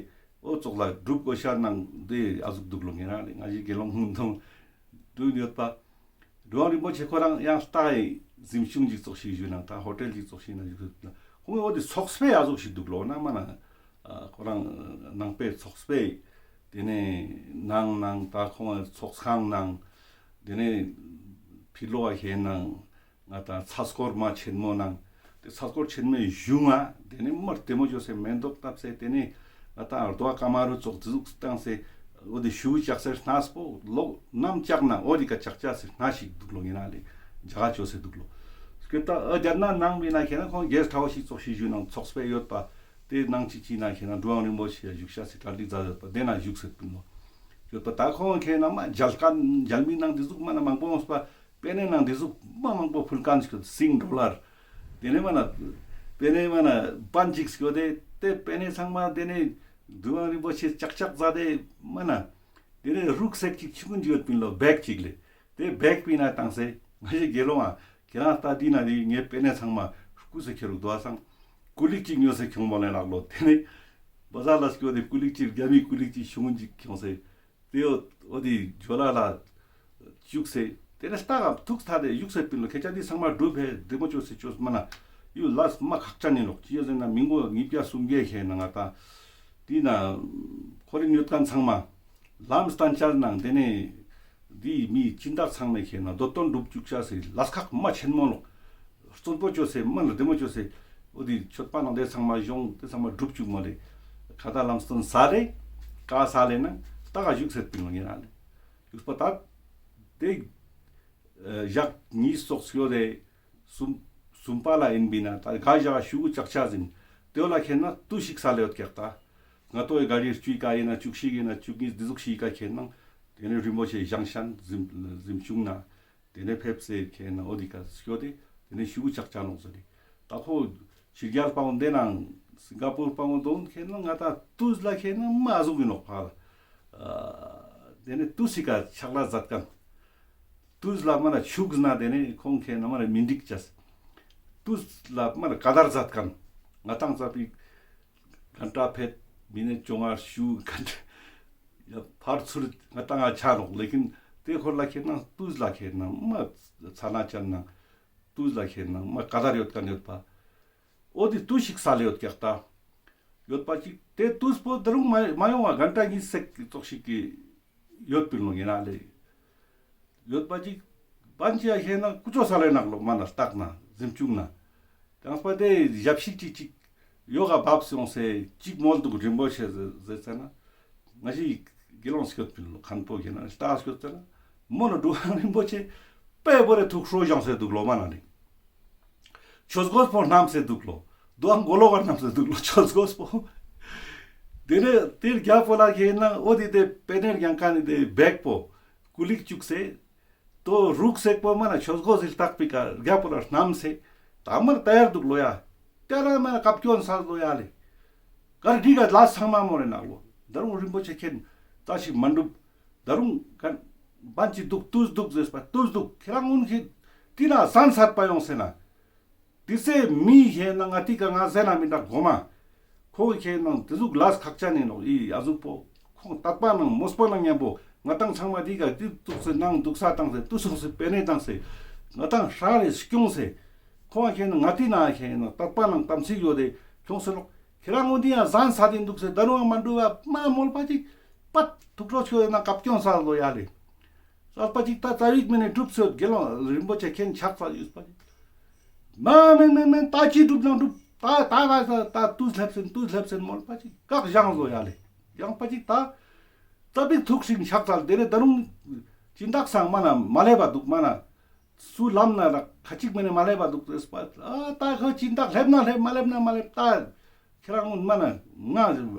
འོ་ཙོགས་ལ་སྒྲུབ་དགོས་ཤ་ནང་དེ་ཨ་ཟུག་འདུག་ལོ་ཉེ་རང་ལེ། ང་ཞིག་དགེ་སློང་ཧུང་དང་འདུག་ཡོད་པ། གྲུབ་དབང་རིན་པོ་ཆེ་ཁོ་རང་ཡང་ལྟ་ཡི་གཟིམ་ཆུང་ཅིག་ཙོགས་ཤིག་ཞུ་ན་ད་ཧོ་ཊེལ་ཅིག་ཙོགས་ཤིག་ན་ཞུ་ན་ཁོང་འོ་དེ་ཚོགས་པའི་ཨ་ཟུག་ཞིག་འདུག་ལོ་ན་མ་ན་ཁོ་རང་ནང་པའི་ཚོགས་པའི་དེ་ནས་ནང་ནང་ད་ཁོང་ཚོགས་ཁང་ནང་དེ་ནས་ཕི་ལོ་ཨ་ཁེ་ནང་ང་ད་ཚ་སྐོར་མ་ཆེན་མོ་ནང་དེ་ཚ་སྐོར་ཆེན་མོའི་གཞུང་ང་དེ་ནས་མ་རྡེ་མོ་ཅོས་སེ་མེན་ཏོག་བཏབ་སེ་དེ་ནས་ང་ད་རྡོ་ཀ་མ་རུ་ཙོགས་དེ་ཟུག་བཏང་སེ་འོ་དེ་ཞུ་བཅག་སེ་སྣ་སྤོ་ལོག་ནམ་བཅག་ན་འོ་དེ་ཀ་བཅག་བཅག་སེ་སྣ་ཞིག་འདུག་ལོ་ཡིན་ན་ལེ་རྒྱ་གར་ཅོས་སེ་འདུག་ལོ། སྐད་ད་ཨ་རྒྱ་ནག་ནང་མི་ན་ཁེ་ན་ཁོང་གེ་སྟ་ཧའུ་སི་ཅིག་ཙོགས་ཤིག་ཞུ་ནང་ཚོགས་པའི་ཡོད་པ་དེ་ནང་ཅིག་ཅིག་ན་ཁེ་ན་གྲུབ་དབང་རིན་པོ་ཆེ་བཞུགས་ཤ་སེ་གྲ་སྒྲིག་མཛད་ཡོད་པ་དེ་ན་བཞུགས་སེ་འདུག་ལོ། ཡོད་པ་ད་ཁོང་ཁེ་ན་མ་མཇལ་མཁན་མཇལ་མི་ནང་དེ་ཟུག་མ་ན་མང་པོ་ཡོངས་པ། པེ་ནེ་ནང་དེ་ཟུག་མ་མང་པོ་ཕུལ་མཁན་ཞིག་སིང་ཌོ་ལར། དེ་ནས་མ་ན་པེ་ནེ་མ་ན་པན་ཅིག་སྐྱོ་དེ་དེ་པེ་ནེ་ཚང་མ་དེ་ནས་གྲུབ་དབང་རིན་པོ་ཆེ་ཅག་ཅག་ཛད་དེ་མ་ན་དེ་ནས་རུག་སེག་ཅིག་ཆུང་ངུན་ཅིག་ཡོད་པིན་ལོ་བེག་ཅིག་ལེ། དེ་བེག་པི་ན་བཏང་སེ་ང་ཞིག་དགེ་སློང་ཨ་ཁྱེད་རང་ལྟ་དེ་ན་དེ་ངའི་པེ་ནེ་ཚང་མ་རྐུ་སེ་ཁྱེར་རུ་དོ་སང་ཀུ་ལིག་ཅིག་ཉོས་སེ་ཁྱོང་མོ་ལེ་ལག་ལོ། དེ་ནས་བ་ཟ་ལ་སྐྱོ་དེ་ཀུ་ལིག་ཅིག་རྒྱ་མི་ཀུ་ལིག་ཅིག་ཆུང་ངུན་ཅིག་ཁྱོངས་སེ། དེ་འོ་འོ་དེ་ཇོ་ལ་ལ་བཅུག་སེ་དེ་ནས་ལྟ་ག་ཐུག་ཐ་དེ་བཞུགས་སེ་པིན་ལོ། ཁྱེད་ཅག་འདི་ཚང་མ་སྒྲུབ་ཕེ་བདེ་མོ་ཅོས་སེ་ཅོས་མ་ན་ཡུ་ལས་མ་ཁག་ཅན་ཡིན་ལོ། ཅི་ཡ་ཟེར་ན་མི་མགོ་ཉིས་བརྒྱ་སུམ་བརྒྱ་ཁེ་ན་ང་ད་དེ་ན་ཁོ་རེ་ཉོ་མཁན་ཚང་མ་ལམ་སྟན་ཅར་ནང་དེ་ནས་དེ་མི་སྦྱིན་བདག་ཚང་མས་ཁེ་ན་འདོད་དོན་སྒྲུབ་བཅུག་ཅེས་སི་ལས་ཁག་མ་ཆེན་མོ་ལོ། བརྩོན་པོ་ཅོས་སེ་མ་ལ་བདེ་མོ་ཅོས་སེ་འོ་དེ་མཆོད་པ་ནང་དེ་ཚང་མ་གཞུང་དེ་ཚང་མ་སྒྲུབ་བཅུག་མ་ལེ། ཁ་ད་ལམ་སྟོན་ས་ལེ་ཀ་ས་ལེ་ན་ད་ག་བཞུགས་སེ་པིན་ལོ་ཉེ་རང་ལེ། བཞུགས་པ་ད་དེ་ཨ་ཞག་གཉིས་ཙོགས་སྐྱོ་དེ་གསུམ་གསུམ་པ་ལ་ཡིན་པིན་ན་ད་ག་ཞག་ཞུ་གུ་ཅག་ཅག་ཟིན་དེ་བོ་ལ་ཁེ་ན་དུས་ཤིག་ས་ལེ་ཡོད་ཀྱག་ད། ང་ཏོའི་ག་རི་བཅུའི་ཀ་ཡིན་ན་བཅུ་གཅིག་ཡིན་ན་བཅུ་གཉིས་དེ་ཟུག་ཤིག་ཀ་ཁེ་ན་དེ་ནས་རིན་པོ་ཆེ་ཞང་ཤན་གཟིམ་གཟིམ་ཆུང་ན། དེ་ནས་ཕེབས་སེ་ཁེ་ན་འོ་དེ་ཀ་སྐྱོ་དེ་དེ་ནས་ཞུ་གུ་ཅག་ཅག་ནོག་ཟེར་ཏེ། ད་ཁོ་ཕྱི་རྒྱལ་པའོ་འདི་ནང་སིང་ག་པུར་པའོ་དོན་ཁེ་ན་ང་ད་དུས་ལ་ཁེ་ན་མ་ཟུག་གི་ནོག་ཕ་ལ། ཨ་དེ་ནས་དུས་སི་ཀ་ཕྱག་ལས་མཛད་མཁན། དུས་ལ་མ་ན་ཕྱུགས་ན་དེ་ནས་ཁོང་ཁེ་ན་མ་ན་མི་འགྲིག་ཅེས། དུས་ལ་མ་ན་ཀ་དར་མཛད་མཁན། ང་ཏང་ཙ་པིག་གན་ཏྲ་ཕེད་མི་ནེ་ཅོ་ང་ཞུ་གན་ཏྲ་ཡ་ཕར་ཚུར་ང་ཏང་ང་ཆ་ནོག། ལེ་ཀིན་དེ་ཁོར་ལ་ཁེ་ན་དུས་ལ་ཁེ་ན་མ་ཚ་ན་ཅན་ན་དུས་ལ་ཁེ་ན་མ་ཀ་དར་ཡོད་མཁན་ཡོད་པ། འོ་དེ་དུས་ཤིག་ས་ལེ་ཡོད་ཀྱག་ད། ཡོད་པ་ཅིག་དེ་དུས་པོ་ད་རུང་མ་མ་ཡོང་བ་གན་ཏྲ་གཉིས་ཙོགས་ཤིག་གི་ཡོད་པིན་ལོ་ངེ་ན་ལེ། ཡོད་པ་ཅིག་པན་ཅི་ཡ་ཁེ་ན་ཀུ་ཅོ་ས་ལེ་ནག་ལོ་མ་ན་སྟག་ན་གཟིམ་ཆུང་ན། དང་པ་དེ་ཞབས་ཕྱི་ཅིག་ཅིག་ཡོ་ག་བབས་སོང་སེ་ཅིག་མོལ་འདུག་རིན་པོ་ཆེ་ཟེར་ཟེར་ཙ་ན། ང་ཞིག་དགེ་སློང་སྐྱོད་པིན་ལོ་མཁན་པོ་ཁེ་ན་སྟག་སྐྱོད་ཙ་ན། མོ་ན་གྲུབ་དབང་རིན་པོ་ཆེ་ པེ་བོ་རེ་ཐུགས་ཁྲོ་ཞང་སེ་འདུག་ལོ་མ་ན་ནི། ཆོས་གོས་པོ་སྣམས་སེ་འདུག་ལོ། དོའང་གོ་ལོག་ག་སྣམས་སེ་འདུག་ལོ་ཆོས་གོས་པོ། དེ་ནས་དེ་རྒྱ་པོ་ལ་ཁེ་ན་འོ་དེ་དེ་པེ་ནེ་རྒྱང་ཁ་ནི་དེ་བེག་པོ་ཀུ་ལིག་བཅུག་སེ། དོ་རུག་སེ་པོ་མ་ན་ཆོས་གོས་སི་ལྟག་པི་ཀ་རྒྱ་པོ་ལ་སྣམས་སེ། ད་མར་ཏ་ཡར་འདུག་ལོ་ཡ། ཏེ་ར་མ་ན་བཀའ་བཀྱོན་ས་ལོ་ཡ་ལེ། གར་འདི་ག་ལ་ཚང་མ་མོ་རེ་ནག་ལོ། ད་རུང་རིན་པོ་ཆེ་ཁེན་ད་ཞིག་མ་འགྲུབ། ད་རུང་ག་བན་ཅི་འདུག་ཏུས་འདུག་ཟེར་པ་ཏུས་འདུག་ཁྱེད་རང་ངུན་ཁྱེད་དེ་ན་ཟན་སད་པ་ཡོང་སེ་ན། དེ་སེ་མི་ཁྱེད་ན་ང་ཏི་ཀ་ང་ཟེར་ན་མི་འདྲ་གོ་མ། ཁོང་ཁྱེད་ནང་དེ་ཟུག་ལས་ཁག་ཅན་ནི་ནོག་ཨི་ཨ་ཟུག་པོ། ཁོང་དད་པ་ནང་མོས་པ་ནང་མཉམ་པོ་ང་ཏང་ཚང་མ་དེ་ཀ་དེ་འདུག་སེ་ནང་འདུག་ས་བཏང་སེ་དུས་སོང་སེ་པེ་ནེ་བཏང་སེ། ང་ཏང་ཧྲ་རེ་སྐྱོང་སེ། ཁོང་ཁྱེད་ན་ང་ཏི་ན་ཁྱེད་ན་དད་པ་ནང་དམ་ཚིག་ཡོད་དེ་ཁྱོང་སེ་ལོག་ཁྱེད་རང་ངོ་འདི་ཡང་ཟན་ས་དེ་འདུག་སེ་ད་རུང་མ་འགྲུབ་བ་མ་མོལ་པ་ཅིག་པད་ཐུགས་ཁྲོ་ཆོད་ན་བཀའ་བཀྱོན་ས་ལོ་ཡ་ལེ། ལག་པ་ཅིག་ད་རྩ་བིག་མེ་ནེ་གྲུབ་སོད་དགེ་སློང་རིན་པོ་ཆེ་ཁེན་ཆགས་ས་ཡོད་པ་ཅིག་མ་མེན་མེན་མེན་ད་ཅི་གྲུབ་ན་གྲུབ་ད་ད་ད་ད་ད་དུས་སླེབས་སེན་དུས་སླེབས་སེན་མོལ་པ་ཅིག་བཀག་བཞང་བཟོ་ཡ་ལེ། ཡང་པ་ཅིག་ད་རྩ་བིག་ཐུག་ཞིག་ཆགས་ས་དེ་ནེ་ད་རུང་སྦྱིན་བདག་སང་མ་ན་མ་ལེབ་པ་འདུག་མ་ན་སུ་ལམ་ན་ར་ཁ་ཅིག་མེ་ནེ་མ་ལེབ་པ་འདུག་ཟེར་པ་ཨ་ད་ཁོ་སྦྱིན་བདག་སླེབ་ན་སླེབ་མ་ལེབ་ན་མ་ལེབ་ད་ཁྱེད་རང་མ་ན་ང་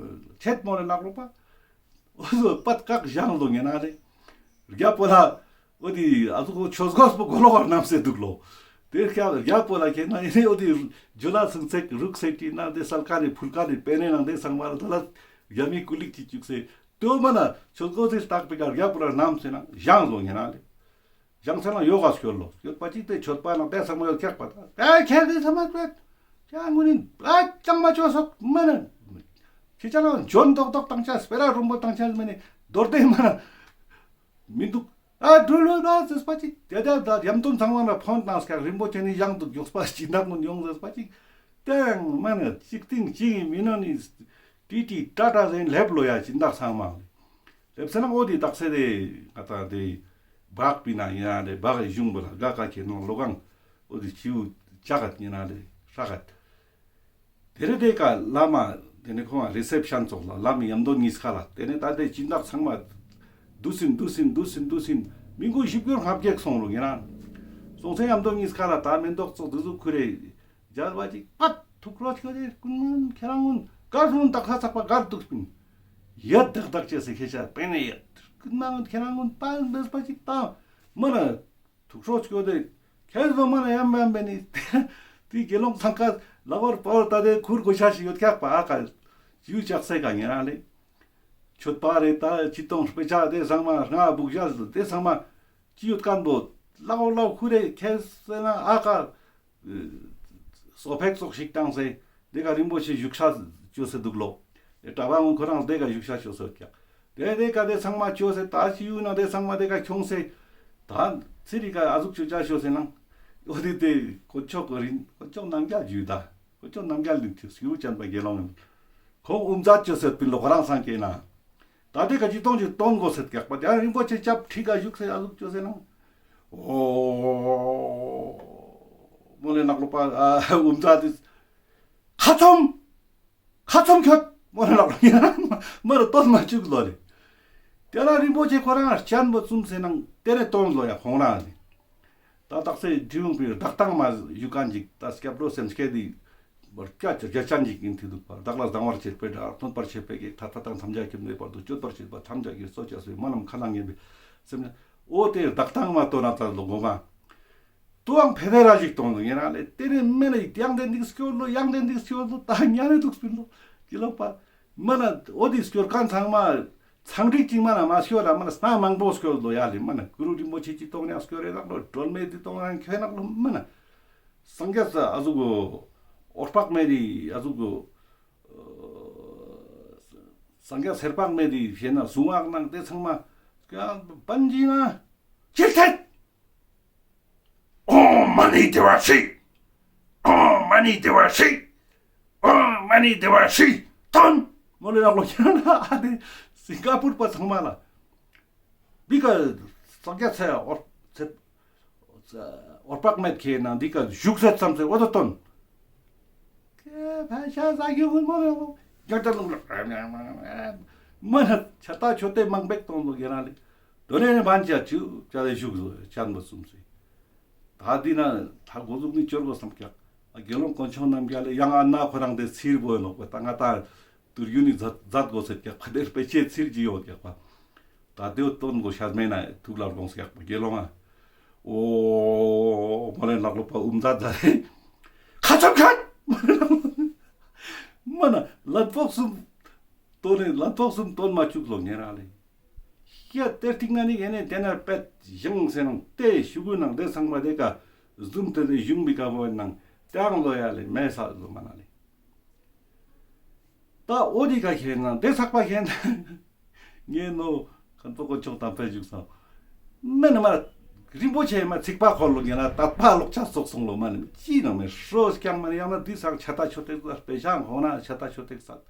ཆེད་མོ་རེ་ནག་ལོ་པ། འོ་ཟོ་པད་བཀག་བཞང་ལོ་ངེ་ན་ལེ། རྒྱ་པོ་ལ། འོ་དེ་ཨ་ཟུག་ཆོས་གོས་པོ་གོ་ལོག་ག་སྣམས་སེ་འདུག་ལོ། དེ་རྒྱ་རྒྱ་པོ་ལ་ཁེ་ན་ཨེ་ནེ་འོ་དེ་ཇོ་ལ་སུང་ཚེག་རུག་སེ་ཏི་ན་དེ་སལ་ཀ་ནེ་ཕུལ་ཀ་ནེ་པེ་ནེ་ནང་དེ་ཚང་མ་ལ་ད་ལ་རྒྱ་མི་ཀུ་ལིག་ཅིག་བཅུག་སེ། དོ་མ་ན་ཆོས་གོས་སི་ལྟག་པི་ཀ་རྒྱ་པོ་ལ་སྣམས་སེ་ན་བཞང་ལོ་ངེ་ན་ལེ། བཞང་ཚེ་ན་ཡོག་ག་སྐྱོར་ལོ། ཡོད་པ་ཅིག་དེ་ཆོད་པ་ན་དེ་ཚང་མ་ཡོད་ཁྱག་པ་ད། དེ་ཁྱེད་དེ་ཚང་མ་བྱེད། ཅ་ངུ་ནི་ཨ་ཅང་མ་ཆོས་སོག་མ་ན། ཁྱེད་ཅག་ལ་འཇོན་ཏོག་ཏོག་བཏང་ཆ་སྤེ་ར་རུང་པོ་བཏང་ཆ་མེ་ནེ་མདོར་དེ་མ་ན། མི་འདུག་ཨ་འགྲུལ་ལོ་ན་ཟེར་པ་ཅིག་དེ་དེ་ད་ཡམ་དོན་ཚང་མ་ན་ཕོན་བཏང་སྐྱག་རིན་པོ་ཆེ་ནི་བཞང་འདུག་མགྱོགས་པ་ཅིག་ནག་མོ་ཡོང་ཟེར་པ་ཅིག་དེང་མ་ན་ཅིག་ཏིང་ཅིག་མི་ནོ་ནི་ཏི་ཏི་ཏྲ་ཏྲ་ཟེར་ལེབ་ལོ་ཡ་ཅིག་འདག་ཚང་མ་ལེ། ལེབ་སེ་ན་འོ་དེ་དག་སེ་དེ་ང་ཏང་དེ་བག་པི་ན་ཡིན་ན་དེ་བག་གཞུང་པོ་ལ་ག་ག་ཁྱེད་ནང་ལོ་གང་འོ་དེ་ཅིའུ་ཅག་ག་ཡིན་ན་དེ་ཧྲ་ག། དེ་རེ་དེ་ཀ་བླ་མ་དེ་ནེ་ཁོང་རི་སེབ་ཤན་ཚོགས་ལ་བླ་མ་ཡམ་དོན་གཉིས་ཀ་ལ་དེ་ནེ་ད་དེ་སྦྱིན་བདག་ཚང་མ་འདུས་སིན་འདུས་སིན་འདུས་སིན་འདུས་སིན་མི་མགོ་བཞི་བརྒྱ་ལྔ་བརྒྱ་སོང་རུང་ཡིན་ན། སོང་ཚེ་ཡམ་དོན་གཉིས་ཀ་ལ་ད་མེ་ཏོག་ཙོགས་འདི་ཟུག་ཁུ་རེ་རྒྱལ་བ་ཅིག་པད་ཐུགས་ཁྲོ་ཆོད་དེ་ཀུན་མན་ཁྱེད་རང་ངུན་གར་སོང་དག་ས་ཚག་པ་གར་འདུག་སྤིན། ཡད་དག་དག་ཅེས་སེ་ཁྱེད་ཅག་པེ་ནེ་ཡད་ཀུན་མན་ཁྱེད་རང་ངུན་པད་འབེས་པ་ཅིག་ད་མ་ན། ཐུགས་ཁྲོ་ཆོད་དེ། ཁྱེད་ཚོ་མ་ན་ཡམ་ཡམ་པེ་ནི། དེ་དགེ་སློང་ཚང་ཀ་ལ་བར་པོར་ད་དེ་ཁུར་གོ་ཤ་ཞིག་ཡོད་ཁྱག་པ་ཨ་ཀ། ཅིའུ་ཅག་སེ་ཀ་ཉེ་རང་ལེ། ཆོད་པ་རེ་ད་ཅི་གཏོང་དཔེ་ཆ་དེ་ཚང་མ་ང་བུག་ཞལ་དེ་ཚང་མ་ཅི་ཡོད་ཀན་པོ་ལག་འོག་ལག་ཁུ་རེ་ཁྱེར་སེ་ན་ཨ་ཀ། སོ་ཕེག་ཙོགས་ཤིག་བཏང་སེ་དེ་ཀ་རིན་པོ་ཆེ་བཞུགས་ས་བཅོས་སེ་འདུག་ལོ། ཨེ་གྲྭ་པ་ངོ་ཁོ་རང་དེ་ཀ་བཞུགས་ས་བཅོས་སེ་ཡོད་ཀྱག་དེ་དེ་ཀ་དེ་ཚང་མ་བཅོས་སེ་ད་ཅི་ཡུ་ན་དེ་ཚང་མ་དེ་ཀ་ཁྱོངས་སེ། ད་ཚེ་རི་ཀ་ཨ་ཟུག་བཅོ་ཅ་བཅོས་སེ་ནང་། འོ་དེ་དེ་དཀོན་མཆོག་གི་རིན་དཀོན་མཆོག་རྣམ་རྒྱལ་ཇུས་ད། དཀོན་མཆོག་རྣམ་རྒྱལ་ནི་ཐུགས་སྐྱོ་ཅན་པ་དགེ་སློང་ཡིན། ཁོང་དབུ་མཛད་བཅོས་སེ་པིན་ལོ་ཁོ་རང་སང་ཀེ་ན། ད་དེ་ཀ་ཅི་གཏོང་ཅི་གཏོང་དགོས་སེ་ཀྱག་པ་དེ་རིན་པོ་ཆེ་སྐྱབས་ཁྲི་ཀ་བཞུགས་སེ་ཨ་ཟུག་བཅོས་སེ་ནང་། འོ། མོ་ལེ་ནག་ལོ་པ་ཨ་དབུ་མཛད་དེ། ཁ་ཚོམ། ཁ་ཚོམ་ཁྱོད། མོ་ལེ་ནག་ལོ་ཡིན་ན་མ་ར་སྟོན་མ་བཅུག་ལོ་ལེ། དེ་ལ་རིན་པོ་ཆེ་ཁོ་རང་སྤྱན་པོ་བཙུམས་སེ་ནང་དེ་ནེ་སྟོན་ལོ་ཡ་ཁོང་རང་ལེ། ད་དག་སེ་འབྲི་གུང་པའི་བདག་དང་མ་ཡུ་ཀན་ཅིག་ད་སྐྱབས་འགྲོ་སེམས་བསྐྱེད་དེ། བར་སྐྱ་ཅ་རྒྱ་ཅན་ཅིག་ཡིན་ཐི་འདུག་པ་བདག་ལ་སྡང་བར་བྱེད་པའི་དགྲ། གནོད་པར་བྱེད་པའི་གེགས། ཐར་པ་དང་ཐམས་ཅད་མཁྱེན་པའི་དཔལ་དུ། སྤྱོད་པར་བྱེད་པ་ཐམས་ཅད་ཀྱི་གཙོ་བྱས་པའི། སྨོན་ལམ་ཁ་ནང་ངེས་པའི་སེམས་ནི། འོ་དེ་བདག་དང་མ་སྟོན་ན་ཙ་ལོ་གོ་མ། དུའང་ཕེ་ཐེ་ར་ཞིག་གཏོང་དུ་ངེ་རང་ལེ་དེ་ནེ་མེ་ལེ་ཡང་དེ་འདིག་སྐྱོར་ལོ་ཡང་དེ་འདིག་སྐྱོར་ལོ་ད་ཉ་རེ་འདུག་སྤིན་ལོ་ཀི་ལོ་པ། མ་ན་འོ་དེ་སྐྱོར་མཁན་ཚང་མ་ཚང་འགྲིག་ཅིག་མ་ན་མ་སྐྱོར་ར་མ་ན་སྣ་མང་པོ་སྐྱོར་ལོ་ཡ་ལེ་མ་ན་གུ་རུ་རིན་པོ་ཆེ་ཅིག་གཏོང་ནེ་སྐྱོར་རེ་ནག་ལོ་སྒྲོལ་མེ་དེ་གཏོང་རང་ཁྱོད་ནག་ལོ་མ་ན། སངས་རྒྱས་ཨ་ཟུག་གོ། འོད་དཔག་མེད་དེ་ཨ་ཟུག་གོ། སངས་རྒྱས་ཚེ་དཔག་མེད་དེ་ཞེ་ན་གཟུངས་སྔགས་ནང་དེ་ཚང་མ། ཀ་པན་ཇི་ན། ཅི་ཐད། ཨོཾ་མ་ཎི་དེ་བ་ཧྲཱིཿ། ཨོཾ་མ་ཎི་དེ་བ་ཧྲཱིཿ། ཨོཾ་མ་ཎི་དེ་བ་ཧྲཱིཿ། ཐོན། མོ་ལེ་ནག་ལོ་ཁྱེད་ན་ཨ་དེ་སིང་ག་པུར་པ་ཚང་མ་ལ། འདི་ཀ་སངས་རྒྱས་ཚེ་འོད་ཚེ་འོད་དཔག་མེད་ཁྱེད་ན་འདི་ཀ་བཞུགས་ཚད་ཙམ་ཚེ་འོ་དོ་དོན། ཁྱེད་ཕ་ཤ་ཟ་རྒྱུ་ཧུན་མོ་རེ་མོ་རྒྱ་ལྟ་ལུང་ལ་མ་ན་ཆ་ད་ཆོ་དེ་མང་པེག་གཏོང་ལོ་ཡེ་རང་ལེ་དོ་ནེ་ནེ་བན་ཅ་ཆུ་ཅ་དེ་བཞུགས་ལོ་ཅན་པོ་གསུམ་སེ། ད་འདི་ན་ད་འགོ་ཟུག་ནི་ཅོར་གོས་སམ་ཀྱག། ཨ་དགེ་སློང་དཀོན་མཆོག་རྣམ་རྒྱལ་ལེ་ཡང་ཨ་ན་ཁོ་རང་དེ་ཚིར་བོ་ཡོད་ནོག་པ། ད་ང་ད་དུར་རྒྱུན་ནི་མཛད་མཛད་གོས་སེད་ཀྱག་པ། དེར་དཔེ་ཆའི་ཚིར་གྱི་ཡོད་ཀྱག་པ། ད་དེའོ་སྟོན་གོས་ཤ་མེད་ན་ཐུགས་ལ་དགོངས་ཀྱག་པ། དགེ་སློང་ཨ། འོ་མོ་ལེ་ནག་ལོ་པ་ཨུམ་ཛད་ཛད་རེ། ཁ་ཆོམ་ཁན། མ་ན་ལན་ཕོག་གསུམ་སྟོན་ནི་ལན་ཕོག་གསུམ་སྟོན་མ་བཅུག་ལོ་ཉེ་རང་ལེ། ཡ་དེ་སྟིང་ན་ནི་ཨེ་ནེ་དེ་ན་པད་བཞེངས་སེ་ནང་དེ་ཤུ་གུ་ནང་དེ་ཚང་མ་དེ་ཀ་ཟུམ་དེ་དེ་བཞུགས་མི་ཀ་བོ་ནང་དེའང་ལོ་ཡ་ལེ་མེ་ས་ལོ་མ་ན་ལེ། ད་འོ་དེ་ཀ་ཁེན་ན་དེ་ཚག་པ་ཁེན་ན་ངས་ནོ་ཁན་པོ་དཀོན་མཆོག་དམ་པའི་བཞུགས་སོང་། མེ་ན་མ་རིན་པོ་ཆེ་མ་ཚིག་པ་འཁོར་ལོ་ངེ་ན་དད་པ་ལོག་ཆ་སོག་སོང་ལོ་མ་ནི་ཅི་ན་མེ་ཧྲོ་སྐྱང་མ་ནི་ཡང་ན་དེ་སང་ཆ་ད་ཆོ་ཏེ་སྤེ་ཤང་ཧོ་ན་ཆ་ད་ཆོ་ཏེ་ས།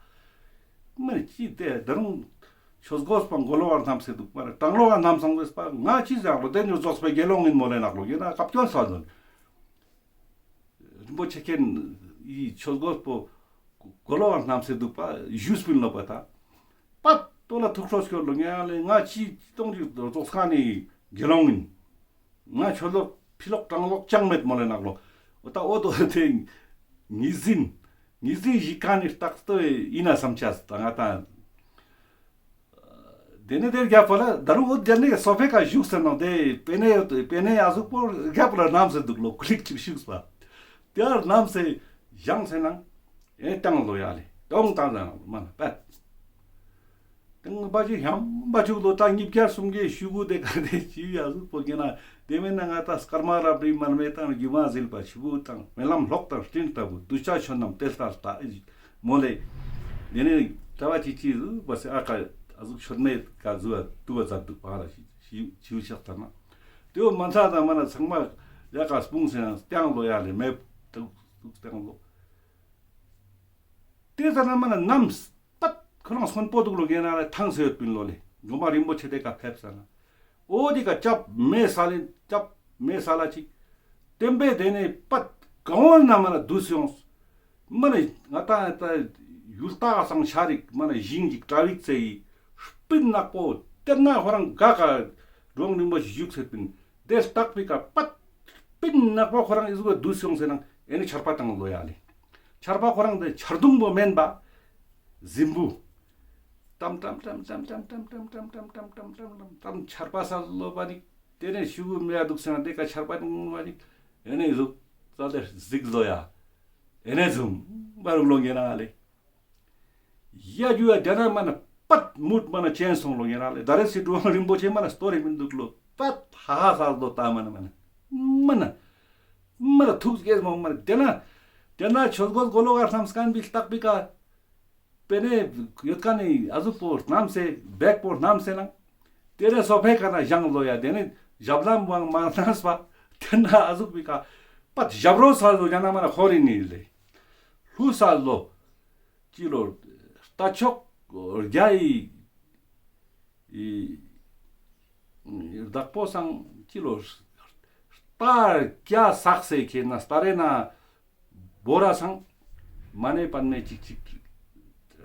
མ་ནི་ཅི་དེ་ད་རུང་ཆོས་གོས་པ་མགོ་ལོག་ག་ནམ་སེ་དུག་པ་ར་དྲང་ལོག་ག་ནམ་སང་བེས་པ་ང་ཅི་ཟེར་ལོ། དེ་ཉོ་རྫོགས་པའི་དགེ་སློང་ཡིན་མོ་ལེ་ནག་ལོ་ཡིན་ན་སྐབས་སྐྱོན་ས་ལོ། རིན་པོ་ཆེ་ཁེན་ཡི་ཆོས་གོས་པོ་མགོ་ལོག་ག་ནམ་སེ་དུག་པ་ཞུས་པིན་ལོ་པ་ད། པད་ཏོ་ལ་ཐུགས་ཁྲོ་སྐྱོར་ལོ་ངེ་ལེ་ང་ཅི་སྟོང་གི་རྫོགས་ཁན་ནི་དགེ་སློང་ཡིན། ང་ཆོས་ལོག་ཕི་ལོག་དྲང་ལོག་ཅང་མེད་མོ་ལེ་ནག་ལོ། འོ་ད་འོ་དོ་དེ་ངེས་འཛིན་ངེས་འཛིན་ཞིག་ཁན་ནི་རྟགས་སྟོ་ཡིན་ན་བསམ་ཆ་ད་ང་ད། དེ་ནས་དེ་རྒྱབ་པ་ལ་ད་རུང་འོ་དེ་ནས་སོ་ཕེ་ཀ་བཞུགས་ཟེར་ནོ་དེ་པེ་ནེ་པེ་ནེ་ཨ་ཟུག་པོ་རྒྱབ་ལ་ནམ་སེ་དུག་ལོ་ཀུ་ལིག་ཅིག་བཞུགས་པ། དེ་ཨར་ནམ་སེ་བཞེངས་སེ་ནང་ཨེ་བཏང་ལོ་ཡ་ལེ་བཏང་བཏང་ཟེར་ནོ་མ་ན་པད། དེང་པ་ཅིག་ཡང་པ་ཅིག་ལོ་ད་ཉིས་བརྒྱ་སུམ་བརྒྱའི་ཤུ་གུ་དེ་ག་དེ་ཅི་ཡ་ཟུག་པོ་གི་ན་དེ་མེད་ན་ང་ད་སྐར་མ་རབ་རིབ་མར་མེ་དང་སྒྱུ་མ་ཟིལ་པ་ཆུ་བུ་དང་རྨི་ལམ་གློག་དང་སྤྲིན་ལྟ་བུ་གདུལ་བྱ་ཆོས་རྣམས་དེ་ལྟར་ལྟ་མོ་ལེ། དེ་ནས་ད་བ་ཅི་ཅི་ཟུག་པ་སེ་ཨ་ཀ་ཨ་ཟུག་ཆོད་མེད་ཀ་ཟུག་ཏུ་བ་ཛད་དུག་པ་ལ་ཞི་ཞི་ཞི་ཆགས་ད་ན། དེ་བོ་མ་ཚ་ད་མ་ན་ཚང་མ་ཡ་ཀ་སྤུངས་སེ་ན་སྟེང་ལོ་ཡ་ལེ་མེད་དུག་སྟེང་ལོ། དེ་ཟ་ན་མ་ན་ནམ་པད་ཁོ་རང་སྔོན་པོ་དུག་ལོ་གེ་ན་ལ་ཐང་སེ་ཡོད་པིན་ལོ་ལེ། སྒྲོལ་མ་རིན་པོ་ཆེ་དེ་ཀ་ཕེབས་ས་ན། འོ་དེ་ཀ་ཅབ་མེ་ས་ལེ་ཅབ་མེ་ས་ལ་ཅིག་དེམ་པེ་དེ་ནས་པད་གང་བོ་ན་མ་ན་དུས་ཡོངས། མ་ནི་ང་ད་ད་ཡུལ་ལྟ་སང་ཤ་རིག་མ་ནི་ཞིང་གི་གྲ་བིག་ཚེ་ཡི་སྤུན་ནག་པོ་དེ་ན་ཁོ་རང་ག་ག་འགྲོ་རིན་པོ་ཞིག་བཞུགས་ཟེར་པིན། དེ་སྟག་པི་ཀ་པད་སྤུན་ནག་པོ་ཁོ་རང་ཨི་ཟུག་ག་དུས་ཡོངས་ཟེར་ནང་ཨེ་ནི་ཆར་པ་བཏང་ལོ་ཡ་ལེ། ཆར་པ་ཁོ་རང་དེ་ཆར་གདུང་པོ་མེན་པ། རྫིང་བུ། ཏམ་ཏམ་ཆར་པ་སལ་ལོ་པ་ནི། དེ་ནས་ཤུ་གུ་མེ་ཡ་དུག་སེ་ན་དེ་ཀ་ཆར་པ་ནི་པ་ནི། ཨེ་ནི་ཟུག་ཙ་དེ་ཟིག་ལོ་ཡ། ཨེ་ནི་ཟུམ་པ་རུག་ལོ་ངེ་ན་ལེ། ཡ་རྒྱུ་ཡ་དེ་ན་མ་ན་པད་མུད་མ་ན་ཅན་སོང་ལོ་ངེ་ན་ལེ། ད་རེ་སི་ཀྲུའུ་ཨང་རིན་པོ་ཆེ་མ་ན་སྟོ་རེ་མིན་དུག་ལོ། པད་ཧ་ཧ་ས་ལོ་ད་མ་ན་མ་ན། མ་ན། མ་ན་ཐུགས་དགྱེས་མོ་མ་ན་དེ་ན། དེ་ན་ཆོས་གོས་གོ་ལོག་ག་སྣམས་ཀན་པི་སྟག་པི་ཀ། པེ་ནེ་ཡོད་ཀ་ནི་ཨ་ཟུག་པོ་སྣམས་སེ་བེག་པོ་སྣམས་སེ་ནང་། དེ་ནས་སོ་ཕེ་ཀ་ན་བཞེངས་ལོ་ཡ། དེ་ནས་ཞབས་ལྷམ་བང་མ་སྣམས་པ། དེ་ན་ཨ་ཟུག་པི་ཀ་པད་ཞབས་རོ་ས་ལོ་ཡ་ན་མ་ན་ཧོ་རི་ནི་ལེ། ལྷུ་ས་ལོ། ཅི་ལོ། རྟ་མཆོག་རྒྱ་ཡི་ཡི་བདག་པོ་སང་ཅི་ལོ། རྟ་རྒྱ་སག་སེ་ཁེ་ན་སྟ་རེ་ན། བོ་ར་སང་། མ་ཎི་པདྨེ་ཅིག་ཅིག་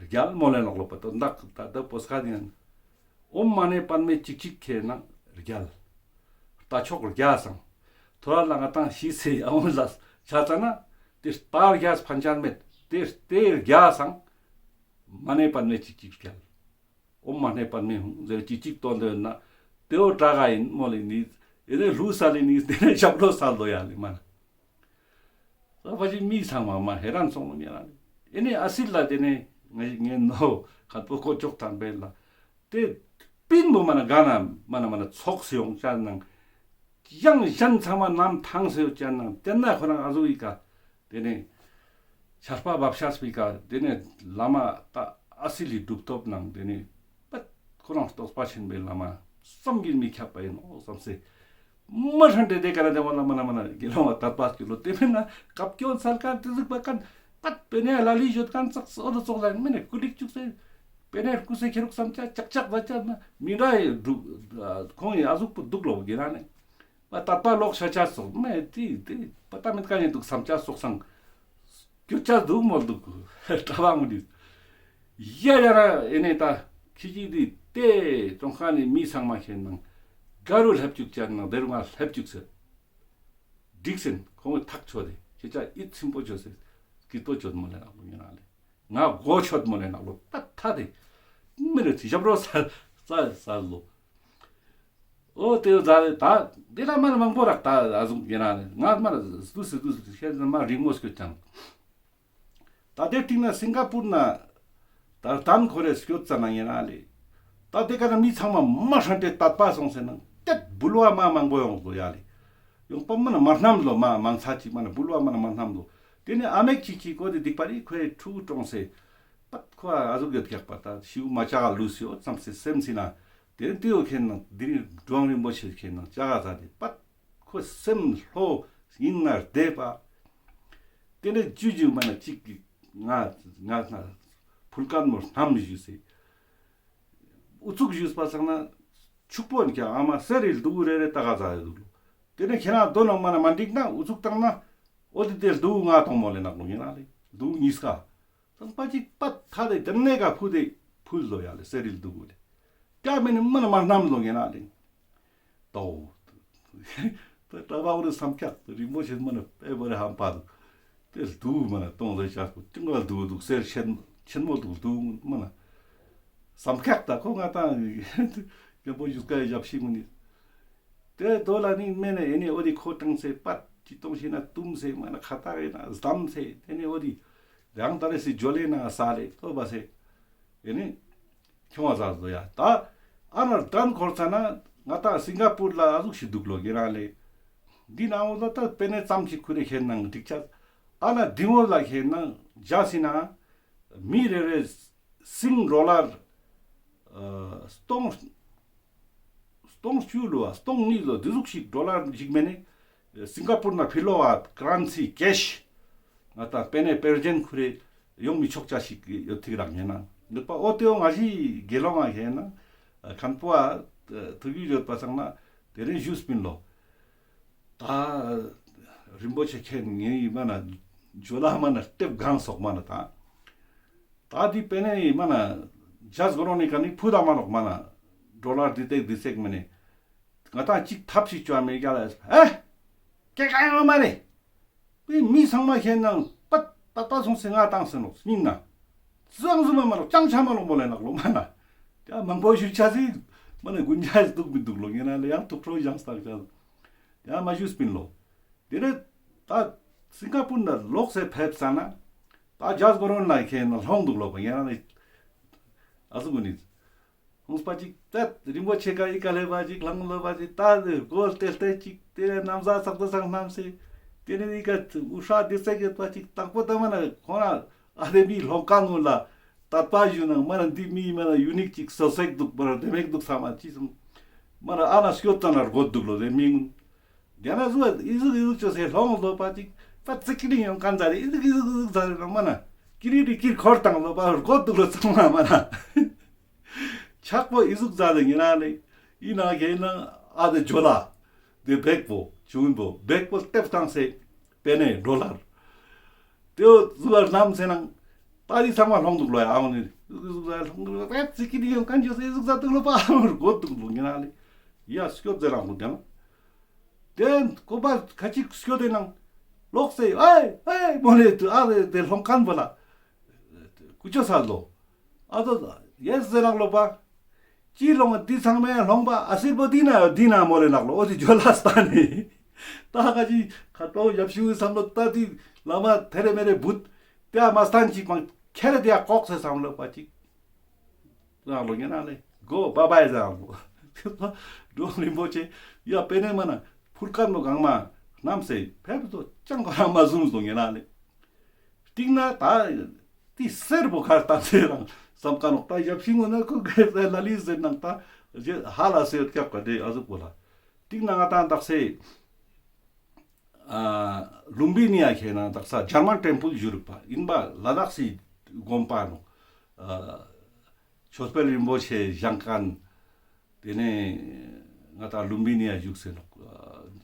རྒྱལ་མོ་ལེ་ནོག་ལོ་པ་ཏོ་འདག་ད་ད་པོ་སྐད་ཡིན། ཨོཾ་མ་ཎི་པདྨེ་ཅིག་ཅིག་ཁེ་ན་རྒྱལ། རྟ་མཆོག་རྒྱལ་སང་། ཐོ་ར་ལ་ང་ཏང་ཤི་སེ་ཨ་འོན་ལ་ཆ་ཙ་ན། དེ་རྟ་རྒྱལ་ཕན་ཆད་མེད། དེ་དེ་རྒྱལ་སང་། མ་ཎི་པདྨེ་ཅིག་ཅིག་རྒྱལ། ཨོཾ་མ་ཎི་པདྨེ་ཧཱུྃ་ཟེར་ཅིག་ཅིག་ཏོན་དོན་ན། དེའོ་དྲག་ག་ཡིན་མོ་ལེ་ནི། ཨེ་ནེ་ལྷུ་ས་ལེ་ནི་དེ་ནས་ཞབས་ལོ་ས་ལོ་ཡ་ལེ་མ་ན། ད་ཕ་ཅིག་མི་ཚང་མ་མ་ཧེ་རན་སོང་ལོ་ཉེ་རང་ལེ། ཨེ་ནེ་ཨ་སི་ལ་དེ་ནས་ང་ངའི་ནོ་ཁ་པོ་དཀོན་མཆོག་དམ་པའི་ལ། དེ་པིན་པོ་མ་ན་ག་ན་མ་ན་མ་ན་ཚོགས་སེ་ཡོང་ཅན་ནང་། ཡང་གཞན་ཚང་མ་ནམ་ཐང་སེ་ཡོད་ཅན་ནང་དེ་ན་ཁོ་རང་ཨ་ཟུག་ཡི་ཀ། དེ་ནས་ཆར་པ་བབ་ཤ་སྤི་ཀ་དེ་ནས་བླ་མ་ད་ཨ་སི་ལི་གྲུབ་ཐོབ་ནང་དེ་ནས་པད་ཁོ་རང་རྟོགས་པ་ཆེན་པོའི་བླ་མ་བསམ་གྱིས་མི་ཁྱབ་པ་ཡིན་ནོ་བསམ་སེ། མ་ཧྲན་ཏེ་དེ་ཀ་ན་དེ་བ་ལ་མ་ན་མ་ན་དགེ་སློང་བ་དད་པ་སྐྱོ་ལོ། དེ་མེད་ན་སྐབས་སྐྱོན་སལ་ཀ་དེ་ཟུག་པ་ཀན་པད་པེ་ནེ་ལ་ལི་ཡོད་ཀན་ཙག་ཙོག་ལོ་ཙོག་ལ་མེ་ནེ་ཀུ་ལིག་ཅུག་སེ། པེ་ནེ་ཀུ་སེ་ཁེ་རུག་བསམ་ཆ་ཅག་ཅག་ལ་ཆ་ན་མི་འདྲ་ཡི་འདུག་ཁོང་ཡི་ཨ་ཟུག་པོ་འདུག་ལོ་དགེ་ར་ནས། པ་དད་པ་ལོག་ཤ་ཆ་སོགས་མེད་དེ་དེ་པ་ད་མེད་ཀ་ནས་འདུག་བསམ་ཆ་སོགས་སང་། སྐྱོ་ཆ་འདུག་མོལ་འདུག་གྲྭ་པ་མོ་འདི། ཡ་ཡ་ར་ཨེ་ནེ་ད་ཁི་ཅི་འདི་དེ་ཙོང་ཁ་ནས་མི་ཚང་མ་ཁྱེད་ནང་ག་རུ་སླེབས་བཅུག་ཅན་ནང་དེ་རུ་ང་སླེབས་བཅུག་ཟེར། འགྲིག་སེན་ཁོང་གི་ཐག་ཆོད་དེ་ཁྱེད་ཅག་ཡིད་ཚིམ་པོ་ཆོད་སེ་སྐྱིད་པོ་ཆོད་མོལ་ལེ་ནག་ལོ་ཉེ་རང་ལེ། ང་གོ་ཆོད་མོལ་ལེ་ནག་ལོ་པ་ཐ་དེ་མི་རེ་ཞབས་རོ་ས་ས་ས་ལོ། ཨོ་དེ་ཟ་ད་དེ་ལ་མ་མང་པོ་རག་ད་ཨ་ཟུག་ཉེ་རང་ལེ། ང་མ་སྡུ་སེ་སྡུ་སེ་ཤེས་མ་རིང་མོ་སྐྱོད་ཀྱང་། ད་དེ་སྟིང་ན་སིང་ག་པུར་ན་ད་རྟན་ཁོ་རེ་སྐྱོད་ཙ་ན་ཡིན་ན་ལེ། ད་དེ་ཀ་ན་མི་ཚང་མ་མ་ཧྲན་ཏེ་དད་པ་སོང་སེ་ན་ཏེད་འབུལ་བ་མ་མང་པོ་ཡོང་ལོ་ཡ་ལེ། ཡོང་པ་མ་ན་མ་སྣམ་ལོ། མ་མང་ཚ་ཅིག་མ་ན་འབུལ་བ་མ་ན་མ་སྣམ་ལོ། དེ་ནས་ཨ་མེག་ཅིག་ཅིག་གོ་དེ་སྡིག་པ་རི་ཁོའི་ཕྲུ་གུ་གྲོངས་སེ་པད་ཁོ་ཨ་ཟུག་ཡོད་ཀྱག་པ། ད་ཤིའུ་མ་ཅག་ག་ལུས་སེ་ཡོད་ཙམ་སེ་སེམས་སི་ན་དེ་ནས་དེ་ཡོད་མཁན་ནང་དེ་ནས་གྲུབ་དབང་རིན་པོ་ཆེ་མཁན་ནང་ཅག་ག་ཟ་དེ་པད། ཁོ་སེམས་ལྷོ་ཡིན་ན་བདེ་པ། དེ་ནས་ཇུ་ཇུ་མ་ན་ཅིག་གི་ང་ང་ང་ཕུལ་ཁན་མོ་སྣམ་ཞུས་སེ། ཨུ་ཚུགས་ཞུས་པ་སང་ན་ཕྱུག་པོ་ཡིན་ཀྱང་ཨ་མ་གསེར་རི་ལྡུག་རེ་རེ་ཏག་ག་ཟ་ཡོད་འདུག་ལོ། དེ་ནས་ཁྱེད་རང་དོ་ནང་མ་ན་མ་འགྲིག་ན་ཨུ་ཚུགས་བཏང་ན་འོ་དེ་དེ་ལྡུག་ང་གཏོང་མོ་ལེ་ནག་ལོ་ཉེ་རང་ལེ། ལྡུག་གཉིས་ཀ། སང་པ་ཅིག་པ་ཐ་དེ་དེ་ནས་ག་ཕུ་དེ་ཕུལ་ལོ་ཡ་ལེ་གསེར་རི་ལྡུག་ལེ། ཀ་མེ་ནི་མ་ན་མ་སྣམ་ལོ་ཉེ་རང་ལེ། ཏོ། ད་གྲྭ་པ་འོ་རེ་བསམ་ཁྱག་རིན་པོ་ཆེ་མ་ན་དཔེ་བོ་རེ་ཧམ་པ་འདུག་དེ་ལྡུག་མ་ན་གཏོང་ལེ་ཤག་ཅུང་ག་ལྡུག་འདུག་གསེར་ཆེན་ཆེན་མོ་འདུག་ལྡུག་མ་ན། བསམ་ཁྱག་ད་ཁོ་ང་ཏང་རྒན་པོ་ཡུལ་ཀ་ཡི་ཞབས་ཕྱི་མ་ནི། དེ་དོ་ལ་ནི་མེ་ནེ་ཨེ་ནི་འོ་དི་ཁོ་ཀྲང་སེ་པད་ཅི་གཏོང་ཤེས་ན་བཏུམ་སེ་མ་ན་ཁ་ཏ་རེ་ན་སྡམ་སེ་དེ་ནི་འོ་དི་རང་ད་རེ་སི་ཇོ་ལེ་ན་ས་ལེ་ཏོ་བ་སེ་ཨེ་ནི་ཁྱོང་བ་ཟ་ཟོ་ཡ། ད་ཨ་ན་རྟན་འཁོར་ཚ་ན་ང་ཏང་སིང་ག་པུར་ལ་ཨ་ཟུག་ཞིག་འདུག་ལོ་གེ་ར་ལེ། འདི་ན་འོ་ད་ད་པེ་ནེ་ཙམ་ཞིག་ཁུ་རེ་ཁེན་ནང་འགྲིག་ཆ། ཨ་ན་དི་མོ་ལ་ཁེན་ནང་ཇ་སི་ན་མི་རེ་རེ་སིང་ཌོ་ལར་ཨ་སྟོང་སྟོང་བཅུ་ལོ་ཨ་སྟོང་གཉིས་ལོ་འདི་ཟུག་ཞིག་ཌོ་ལར་ཞིག་མེ་ནེ་སིང་ག་པུར་ན་ཕི་ལོ་ཨ་ཀ་རན་སི་ཀེཤ་ང་ཏང་པེ་ནེ་པེར་ཇེན་ཁུ་རེ་ཡོང་མི་ཆོག་ཆ་ཞིག་ཡོད་ཐིག་རག་ཉེ་ན་ཡོད་པ། འོ་ཏེའོ་ང་ཞི་དགེ་སློང་ང་ཁེན་ན་མཁན་པོ་ཨ་ཐུགས་ཡིད་ཡོད་པ་སང་ན་དེ་རིང་ཞུས་པིན་ལོ། ད་རིན་པོ་ཆེ་ཁེན་ངེ་ཡི་མ་ན་ཇོ་ལ་མ་ན་ལྟེབ་གང་སོག་མ་ན་ད་ད་དི་པེ་ནེ་ཡི་མ་ན་ཇ་སྒོ་རོ་ནི་ཀ་ནི་ཕུ་ད་མ་ནོག་མ་ན་ཌོ་ལར་དི་ཏེག་དི་སེག་མེ་ནེ་ང་ཏང་ཅིག་ཐབས་ཤིག་ཅོ་མེ་རྒྱ་ལ་ཧེ་ཀེ་ཀ་ཡོང་མ་རེ། པེ་མི་ཚང་མ་ཁེན་ནང་པད་པད་པད་སོང་སེ་ང་ཏང་སེ་ནོག་སྙིང་ན་ཙང་ཟུ་མ་མ་ནོག་ཅང་ཆ་མ་ནོག་མོ་ལེ་ནག་ལོ་མ་ན་ཡ་མང་པོ་ཞུ་ཆ་སི་མ་ན་དགུན་ཆ་སི་འདུག་མི་འདུག་ལོ་ངེ་ན་ལེ་ཡང་ཐུག་ཁྲོ་ཡང་སྟག་ཆ་ཡ་མ་ཞུས་པིན་ལོ། དེ་ནས་ད་སིང་ག་པུར་ན་ལོག་སེ་ཕེབས་ས་ན་ད་ཇ་སྒོ་རོ་ན་ཁེན་ན་ལྷོང་འདུག་ལོ་པ་ཡང་ན་ཨ་ཟུག་གུ་ནི་ཧོངས་པ་ཅིག་ད་རིན་པོ་ཆེ་ཀ་ཨི་ཀ་ལེ་བ་ཅིག་ལང་ལོ་བ་ཅིག་ད་དེ་སྒོ་ལྟེ་ལྟེ་ཅིག་དེ་ནམ་ཟ་ཚག་ཏུ་ཚག་སྣམ་སེ་དེ་ནས་ཨི་ཀ་འུ་ཧྲ་དེ་ཚེ་གེ་པ་ཅིག་དང་པོ་ད་མ་ན་ཁོ་ན་ཨ་དེ་མི་ལྷོང་ཀ་ནུ་ལ་དད་པ་ཞུ་ན་མ་ན་འདི་མི་མ་ན་ཡུ་ནིག་ཅིག་སོ་སེག་འདུག་མ་ན་དེ་མེག་འདུག་ས་མ་ཅི་སུ་མ་ན་ཨ་ན་སྐྱོད་ཙ་ན་རྒོད་འདུག་ལོ་དེ་མི་ངུན། རྒྱ་ན་ཟུ་ཨི་ཟུག་ཨི་ཟུག་ཅོ་སེ་ལྷོང་ལོ་པ་ཅིག་པ་ཙི་ཀི་ནི་ཡོང་ཀན་ཛ་རེ་ཨི་ཟུག་ཨི་ཟུག་ཨི་ཟུག་ཛ་རེ་ན་མ་ན་ཀི་རི་རི་ཀིར་འཁོར་དང་ལོ་པ་རྒོད་འདུག་ལོ་ཚང་མ་མ་ན། ཆག་པོ་ཨི་ཟུག་ཛ་རེ་ཉེ་ན་ལེ། ཨི་ན་གེ་ན་ཨ་དེ་ཇོ་ལ། དེ་བེག་པོ་ཆུན་པོ་བེག་པོ་ལྟེབ་བཏང་སེ་པེ་ནེ་ཌོ་ལར། དེའོ་ཟུག་ལ་ནམ་སེ་ནང་ད་རི་ཚང་མ་ལྷོང་འདུག་ལོ་ཡ་ཨ་ནི་ཨི་ཟུག་ཛ་ལྷོང་འདུག་ལོ་པ་ཙི་ཀི་ནི་ཡོང་ཀན་ཅོ་སེ་ཨི་ཟུག་ཛ་འདུག་ལོ་པ་ཨ་རྒོད་འདུག་ལོ་ཉེ་ན་ལེ། ཡ་སྐྱོད་ཟེར་རང་མོ་དེ་ན། དེ་ཀོ་པ་ཁ་ཅིག་སྐྱོད་དེ་ནང་ལོག་སེ་ཨེ་ཨེ་མོ་ལེ་དུ་ཨ་རེ་དེ་ལྷོང་ཁན་བོ་ལ་ཀུ་ཅོ་ས་ལོ། ཨ་དོ་ཡེ་ཟེར་ནག་ལོ་པ། ཅི་ལོང་དི་ཚང་མའི་ལྷོང་པ་ཨ་སིར་པོ་དི་ན་དི་ན་མོ་ལེ་ནག་ལོ་འོ་དི་ཇོ་ལ་སྟན་ནི། ད་ཁ་ཅིག་ཁ་ཏོ་ཡབ་ཤུ་བསམ་ལོ་ད་དི་བླ་མ་ཐེ་རེ་མེ་རེ་བུད་དེ་ཨ་མ་སྟན་ཅིག་མང་ཁྱེར་དེ་ཨ་ལྐོག་སེ་བསམ་ལོ་པ་ཅིག་ཟེར་ནག་ལོ་ཉེ་ན་ལེ་གོ་བ་བའི་ཟེར་ནག་ལོ། འགྲོ་རིན་པོ་ཆེ་ཡ་པེ་ནེ་མ་ན་ཕུར་ཀ་མོ་གང་མ་ནམ་སེ་ཕེབས་དོ་ཅང་གོ་རང་མ་ཟུམ་སོང་ཉེ་ན་ལེ། སྟིང་ན་ད་དེ་སེར་པོ་གར་ད་ཟེར་རང་བསམ་ཀ་ནོག་ད་ཡབ་ཤིང་ངོ་ན་ཁོ་གེ་ལ་ལི་ཟེར་ནང་ད་ཧ་ལ་སེ་ཡོད་ཀྱག་ག་དེ་ཨ་ཟུག་པོ་ལ། སྟིང་ན་ང་ཏང་དག་སེ་ཨ་ལུམ་བི་ནི་ཡ་ཁེ་ན་དག་ས་ཇར་མན་ཊེམ་པལ་བཞུགས་པ་ཡིན་པ་ལ་དྭགས་སི་དགོན་པ་ནོག་ཨ་ཆོས་འཕེལ་རིན་པོ་ཆེ་བཞེངས་མཁན། དེ་ནས་ང་ཏང་ལུམ་བི་ནི་ཡ་བཞུགས་སེ་ནོག་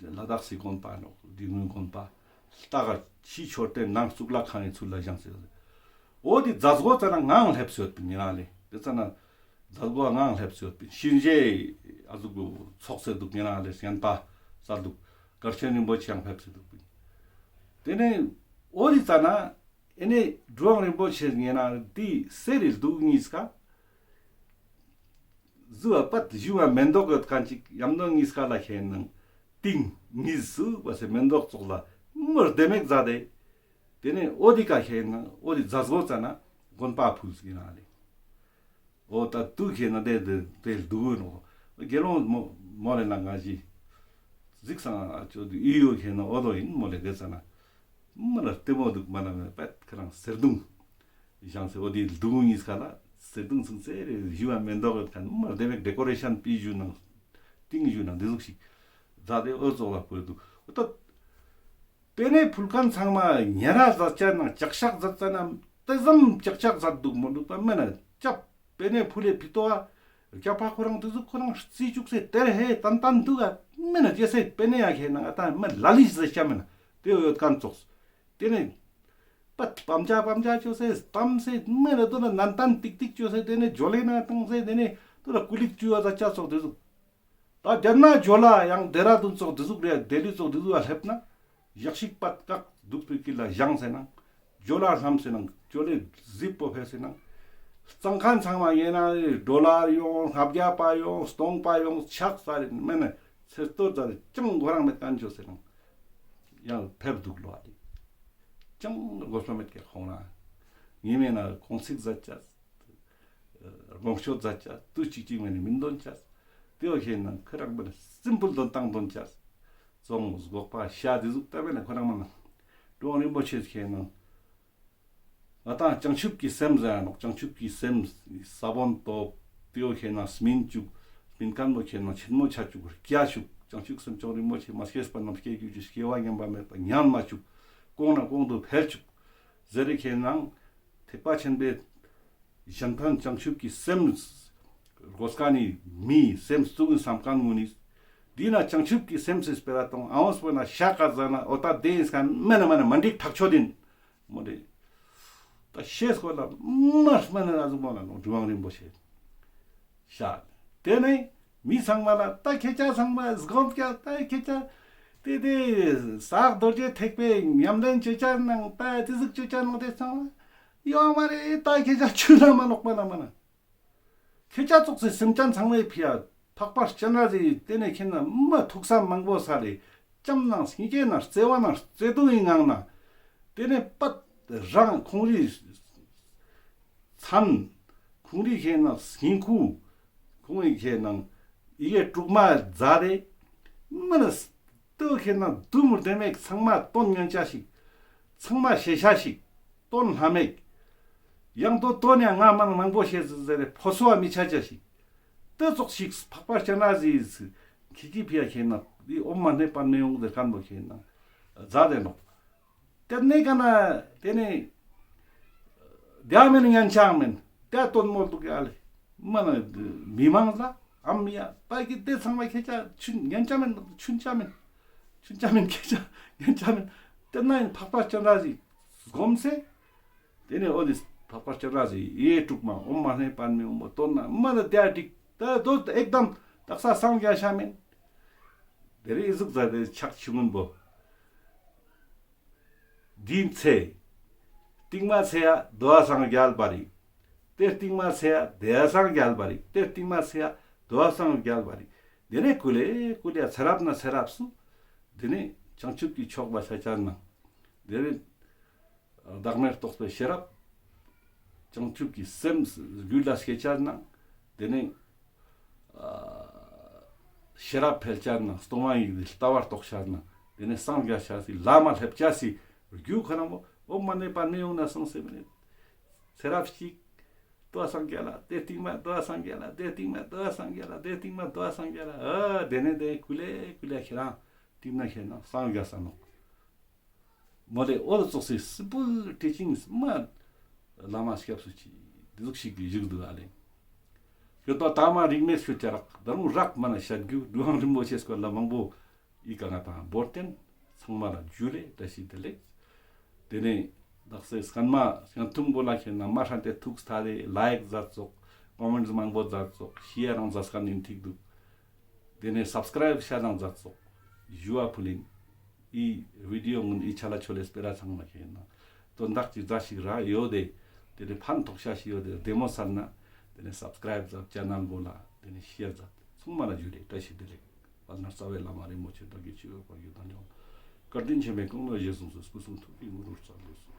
ལ་དྭགས་སི་དགོན་པ་ནོག་འབྲི་གུང་དགོན་པ། ལྟ་ག་ཕྱི་མཆོད་རྟེན་ནང་གཙུག་ལག་ཁང་ནི་ཚུལ་ལ་བཞེངས་སེ། འོ་དེ་མཛད་སྒོ་ཙ་ན་ངའང་སླེབས་སེ་ཡོད་པིན་ཉེ་ན་ལེ། དེ་ཙ་ན་མཛད་སྒོ་ངའང་སླེབས་སེ་ཡོད་པིན་གཤིན་རྗེ་ཨ་ཟུག་ཚོགས་སེ་འདུག་ཉེ་ན་ལེ་ཞེན་པ་ས་འདུག་གར་ཆེན་རིན་པོ་ཆེ་ཡང་ཕེབས་སེ་དུག་པིན། ཏེ་ནེ་འོ་ཏེ་ཙ་ན་ཨེ་ནེ་གྲུབ་དབང་རིན་པོ་ཆེ་ཉེ་ན་ཏེ་གསེར་རི་གདུགས་ཉིས་ཀ་ཟུ་བ་པད་ཞུ་བ་མེན་ཏོག་ཡོད་ཁན་ཅིག་ཡམ་ནོ་ཉིས་ཀ་ལ་ཁེ་ནང་ཏིང་ཉིས་སུ་བ་སེ་མེན་ཏོག་ཙོགས་ལ་མར་ལྡེ་མེག་ཛད་དེ། ཏེ་ནེ་འོ་ཏེ་ཀ་ཁེ་ནང་འོ་ཏེ་ཛད་གོ་ཙ་ན་དགོན་པ་ཕུལ་སེ་ཨིན་ན་ལེ། འོ་ད་དུ་ཁེ་ན་ཏེ་ཏེ་ཏེ་དུག་ནོ། དགེ་སློང་མོ་མོ་ལེ་ན་ང་ཞི་གཟིགས་སང་ཅོ་དུ་ཨི་ཡོ་ཁེ་ན་འོ་དོ་ཨིན་མོ་ལེ་ཏེ་ཙ་ན་མ་ན་ལྟད་མོ་དུག་མ་ན་མེ་པད་ཁ་རང་གསེར་གདུང་ཞང་སེ་འོ་ཏེ་གདུང་ཉིས་ཀ་ལ་གསེར་གདུང་ཚིང་ཚེ་རེ་ཞུ་བ་མེན་ཏོག་ཡོད་ཁན་མར་ལྡེ་མེག་ཌེ་ཀོ་རེ་ཤན་པི་ཞུ་ནང་ཏིང་ཞུ་ནང་ཏེ་ཟུག་ཞིག་ཛད་དེ་འོ་ཙོགས་ལ་ཕུལ་དུག། འོ་ད་ཏེ་ནེ་ཕུལ་ཁན་ཚང་མ་ཉེ་ར་ཛད་ཅ་ནང་ཅག་ཤག་ཛད་ཙ་ན་ཏེ་ཙམ་ཅག་ཅག་ཛད་དུག་མོ་དུག་པ་མེན་ན་ཅབ་པེ་ནེ་ཕུལ་ལེ་ཕི་ཏོ་ཨ་རྒྱ་པ་ཁོ་རང་ཏེ་ཟུག་ཁོ་རང་རྩི་ཅུག་སེ་ཏེར་ཧེ་ཏན་ཏན་དུག་ག་མེན་ན་ཅེ་སེ་པེ་ནེ་ཡ་ཁེ་ནང་ང་ཏ་མེ་ལ་ལི་ཟེར་ཅ་མེན་ན་ཏེ་ཡོད་ཁན་ཙོགས། ཏེ་ནེ་པད་པམ་ཅ་པམ་ཅ་ཅོ་སེ་ཏམ་སེ་མེན་ན་ཏོ་ན་ནན་ཏན་ཏིག་ཏིག་ཅོ་སེ་ཏེ་ནེ་ཇོ་ལེ་ན་ཏང་སེ་ཏེ་ནེ་ཏོ་ན་ཀུ་ལིག་ཅུ་ཡ་ཛད་ཅ་ཙོགས་ཏེ་ཟུག། ད་དེ་ན་ཇོ་ལ་ཡང་ཌེ་ར་ཌུན་ཙོགས་ཏེ་ཟུག་རེ་ལྡི་ལི་ཙོགས་ཏེ་ཟུག་ལ་ལེབ་ན་ཞག་ཞིག་པད་ཀག་དུག་པའི་ཀི་ལ་བཞེངས་སེ་ནང་ཇོ་ལ་ལྷམ་སེ་ནང་ཇོ་ལེ་ཟིབ་པོ་ཕེ་སེ་ནང་གཙང་ཁང་ཚང་མ་ཡེ་ན་ཌོ་ལར་ཡོང་ལྔ་བརྒྱ་པ་ཡོང་སྟོང་པ་ཡོང་ཆག་ས་རེ་མེན་ན་ཚེ་སྟོད་ཟ་རེ་ཅང་གོ་རང་མེད་ཁན་ཅོ་སེ་ནང་ཡང་ཕེབས་དུག་ལོ་ཨ་ལི་ཅང་གོ་ས་མེད་ཀྱི་ཁོང་ན་ཉི་མེ་ན་ཁོང་ཚིག་ཟ་ཅ། དགོངས་ཤོད་མཛད་ཅ་དུས་གཅིག་གཅིག་མེ་ནི་མིན་དོན་ཅ། ཏེའོ་ཁེ་ནང་ཁོ་རང་མེ་ནི་སིམ་པལ་དོན་ཏང་དོན་ཅ། ཙོང་སྒོག་པ་ཤ་ཏེ་ཟུག་ཏ་མེ་ནི་ཁོ་རང་མ་ན་གྲུབ་དབང་རིན་པོ་ཆེ་ཁེ་ནང་ང་ཏང་བྱང་ཆུབ་ཀྱི་སེམས་ཟེར་ནོག། བྱང་ཆུབ་ཀྱི་སེམས་ས་བོན་ཏོབ། ཏེའོ་ཁེ་ནང་སྨིན་ཅུག། སྨིན་ཁན་བོ་ཁེ་ནང་ཆེན་མོ་ཆ་ཅུག་རྒྱ་ཅུག། བྱང་ཆུབ་སེམས་མཆོག་རིན་པོ་ཆེ་མ་སྐྱེས་པ་རྣམས་སྐྱེ་གྱུར་ཅིག། སྐྱེ་བ་ཉམས་པ་མེད་པ་ཉམས་མ་ཅུག། གོང་ནས་གོང་དུ་འཕེལ་ཅུག་ཟེར་རེ་ཁེ་ནང་ཐེག་པ་ཆེན་པོའི་གཞན་ཕན་བྱང་ཆུབ་ཀྱི་སེམས་དགོས་ཁན་ནི་མི་སེམས་གཙུག་གི་སམ་ཁན་ངུ་ནི། དེ་ན་བྱང་ཆུབ་ཀྱི་སེམས་སི་སྤེ་ར་གཏོང་ཨ་འོང་སྤེ་ན་ཤ་ཀ་ཟ་ན་འོ་ད་དེ་ཡིན་ཁན་མེ་ན་མ་ན་མ་འགྲིག་ཐག་ཆོད་ཡིན། མོ་དེ་ད་ཤེས་སྐོར་ལ་མ་སྨན་ན་ཟུག་མོ་ན་ནོ་གྲུབ་དབང་རིན་པོ་ཆེ་ཤ། དེ་ནས་མི་ཚང་མ་ལ་ད་ཁྱེད་ཅག་ཚང་མ་སྒོམ་ཀྱ་ད་ཁྱེད་ཅག་དེ་དེ་ཟག་རྡོ་རྗེ་ཐེག་པའི་ཉམས་ལེན་ཅོ་ཅ་ནང་ད་དེ་ཟུག་ཅོ་ཅ་ནང་དེ་ཚང་མ་ཡོང་མ་རེད། ད་ཁྱེད་ཅག་ཆུ་ལ་མ་ལོག་པ་ན་མ་ན། ཁྱེད་ཅག་ཙོགས་སི་སེམས་ཅན་ཚང་མའི་ཕི་ཡ་འཕགས་པ་སྤྱན་རས་གཟིགས་དེ་ནས་ཁྱེད་ན་མ་ཐུགས་བསམ་མང་པོ་ས་རེ་ལྕམ་ནང་སྙིང་གའི་ནང་བརྩེ་བ་ནང་བརྩེ་དུང་ཡི་ངང་ན་དེ་ནས་པད་རང་ཁོང་རི་མཚན་ཁོང་རི་ཁྱེད་ནང་སྙིང་ཁུ་ཁོང་རི་ཁྱེད་ནང་ཡི་གེ་དྲུག་མ་མཛད་དེ་མ་ན་ལྟོས་ཁྱེད་ན་དུ་མུར་དེ་མེད་ཚང་མ་དོན་ཉན་ཆ་ཞིག། ཚང་མ་ཤེས་ཆ་ཞིག། དོན་ལྷ་མེད། ཡང་དོ་དོན་ཡང་ང་མང་མང་པོ་ཤེས་ཟེར་ཟེར་རེ་ཕོ་སོ་བ་མི་ཆ་ཆ་ཞིག། ལྟོས་ཙོགས་ཤིག་འཕགས་པ་སྤྱན་རས་གཟིགས་ཁྱེད་ཀྱི་ཕི་ཡ་ཁྱེད་ན་འདི་ཨོཾ་མ་ཎི་པདྨེ་ཧཱུྃ་ཟེར་ཁན་བོ་ཁྱེད་ན་མཛད་དེ་ནོག། དེ་ནས་ཀ་ན་དེ་ནས་དེ་མེན་ཉན་ཆ་མེན། དེ་དོན་མོལ་འདུག་ཡ་ལེ། མ་ན་མི་མང་ལ་ཨམ་ཡ་པ་གི་དེ་ཚང་མ་ཁྱེད་ཅག་ཆུན་ཉན་ཆ་མེན། ཆུན་ཆ་མེན། ཆུན་ཆ་མེན་ཁྱེད་ཅག་ཉན་ཆ་མེན། དེ་ན་ཡིན་འཕགས་པ་སྤྱན་རས་གཟིགས་སྒོམ་སེ། དེ་ནས་འོ་དེ་འཕགས་པ་སྤྱན་རས་གཟིགས་ཡེ་དྲུག་མ་ཨོཾ་མ་ཎི་པདྨེ་ཧཱུྃ་མོ་དོན་ན་མ་ན་དེ་འགྲིག་ད་དོ་ཨེག་དམ་དག་ས་སངས་རྒྱས་ཤ་མེན། དེ་རེ་ཟུག་ཟ་དེ་ཕྱག་ཆུང་ངུན་པོ། དེའི་ཚེ། སྟིང་མ་ཚེ་ཡ་དོ་བ་སངས་རྒྱལ་བ་རིག། དེ་སྟིང་མ་ཚེ་ཡ་དེ་ཡ་སངས་རྒྱལ་བ་རིག། དེ་སྟིང་མ་ཚེ་ཡ་དོ་བ་སངས་རྒྱལ་བ་རིག། དེ་ནས་ཀུ་ལེ་ཀུ་ལེ་ཚེ་རབས་ན་ཚེ་རབས་སུ། དེ་ནས་བྱང་ཆུབ་ཀྱི་ཕྱོགས་ལ་ཤ་ཆ་ན། དེ་ནས་བདག་མེད་རྟོགས་པའི་ཤེས་རབ། བྱང་ཆུབ་ཀྱི་སེམས་རྒྱུད་ལ་སྐྱེ་ཆ་ན། དེ་ནས་ཤེས་རབ་འཕེལ་ཆ་ན་སྟོང་པ་ཉིད་ཀྱི་ལྟ་བ་རྟོགས་ཆ་ན་དེ་ནས་སངས་རྒྱས་ཆ་སི་ལམ་མ་སླེབས་ཆ་སི་རྒྱུ་ཁོ་རང་མོ་ཨོཾ་མ་ཎི་པདྨེ་ཧཱུྃ་ན་སངས་སེ་མི་ནི་ཚེ་རབས་གཅིག་དོ་བ་སངས་རྒྱས་ལ་དེ་སྟིང་མ་དོ་བ་སངས་རྒྱས་ལ་དེ་སྟིང་མ་དོ་བ་སངས་རྒྱས་ལ་དེ་སྟིང་མ་དོ་བ་སངས་རྒྱས་ལ་ཨ་དེ་ནས་དེ་ཀུ་ལེ་ཀུ་ལེ་ཁྱེད་རང་སྟིང་ན་ཁྱེད་རང་སངས་རྒྱས་ས་ནོག། མོ་ལེ་འོ་ཙོགས་སི་སི་པུལ་ཊི་ཅིང་མ་བླ་མ་སྐྱབས་སུ་ཅི་འདི་ཟུག་ཞིག་གི་བཞུགས་འདུག་ཨ་ལེ། ཡོད་པ་ད་མ་རིག་མེད་ཤོད་ཅ་རག་ད་རུང་རག་མ་ན་བཤད་རྒྱུ་གྲུབ་དབང་རིན་པོ་ཆེ་སྐོར་ལ་མང་པོ་ཡི་ག་ང་དང་བོར་ཏེན་ཚང་མ་ལ་ཇུ་ལེ་བཀྲ་ཤིས་བདེ་ལེགས། དེ་ནས་དག་ས་སྐར་མ་སྐར་ཐུང་པོ་ལ་ཁྱེད་ན་མ་ཧྲན་ཏེ་ཐུགས་ཐ་རེ་ལའིཀ་མཛད་ཙོག་ཀོ་མེནཊ་མང་པོ་མཛད་ཙོག་ཤེ་ཡར་རང་མཛད་སྐར་ནིན་ཐིག་འདུག། དེ་ནས་སབ་སི་ཀ་རའིབ་ཤ་དང་མཛད་ཙོག། ཞུ་བ་ཕུལ་ཨིན། འི་བི་ཌི་ཡོ་ངུན་འི་ཆ་ལ་ཆོ་ལེ་སྤེ་ར་ཚང་མ་ཁེ་ན་དོན་དག་ཅིག་ཛ་ཞིག་རག་ཡོད་དེ། ཏེ་ནེ་ཕན་ཐོགས་ཤ་ཞིག་ཡོད་དེ་བདེ་མོ་སར་ན། ཏེ་ནེ་སབ་སི་ཀ་རའིབ་ཛད། ཅེ་ནལ་བོ་ལ་ཏེ་ནེ་ཤེར་ཛད། ཚང་མ་ལ་ཇུ་ལེ། བཀྲ་ཤིས་བདེ་ལེགས། ཝ་ལ་ནར་རྩ་བའི་བླ་མ་རིན་པོ་ཆེ་བདག་གིས་ཆོས་འཕགས་པ་ཡི་དམ་ལ། བཀའ་དྲིན་ཆེན་པོས་གང་ལ་རྗེས་བཟུང་སུ་སྐུ་གསུང་ཐུགས་ཀྱི་དངོས་གྲུབ་སྩལ་དུ་གསོལ།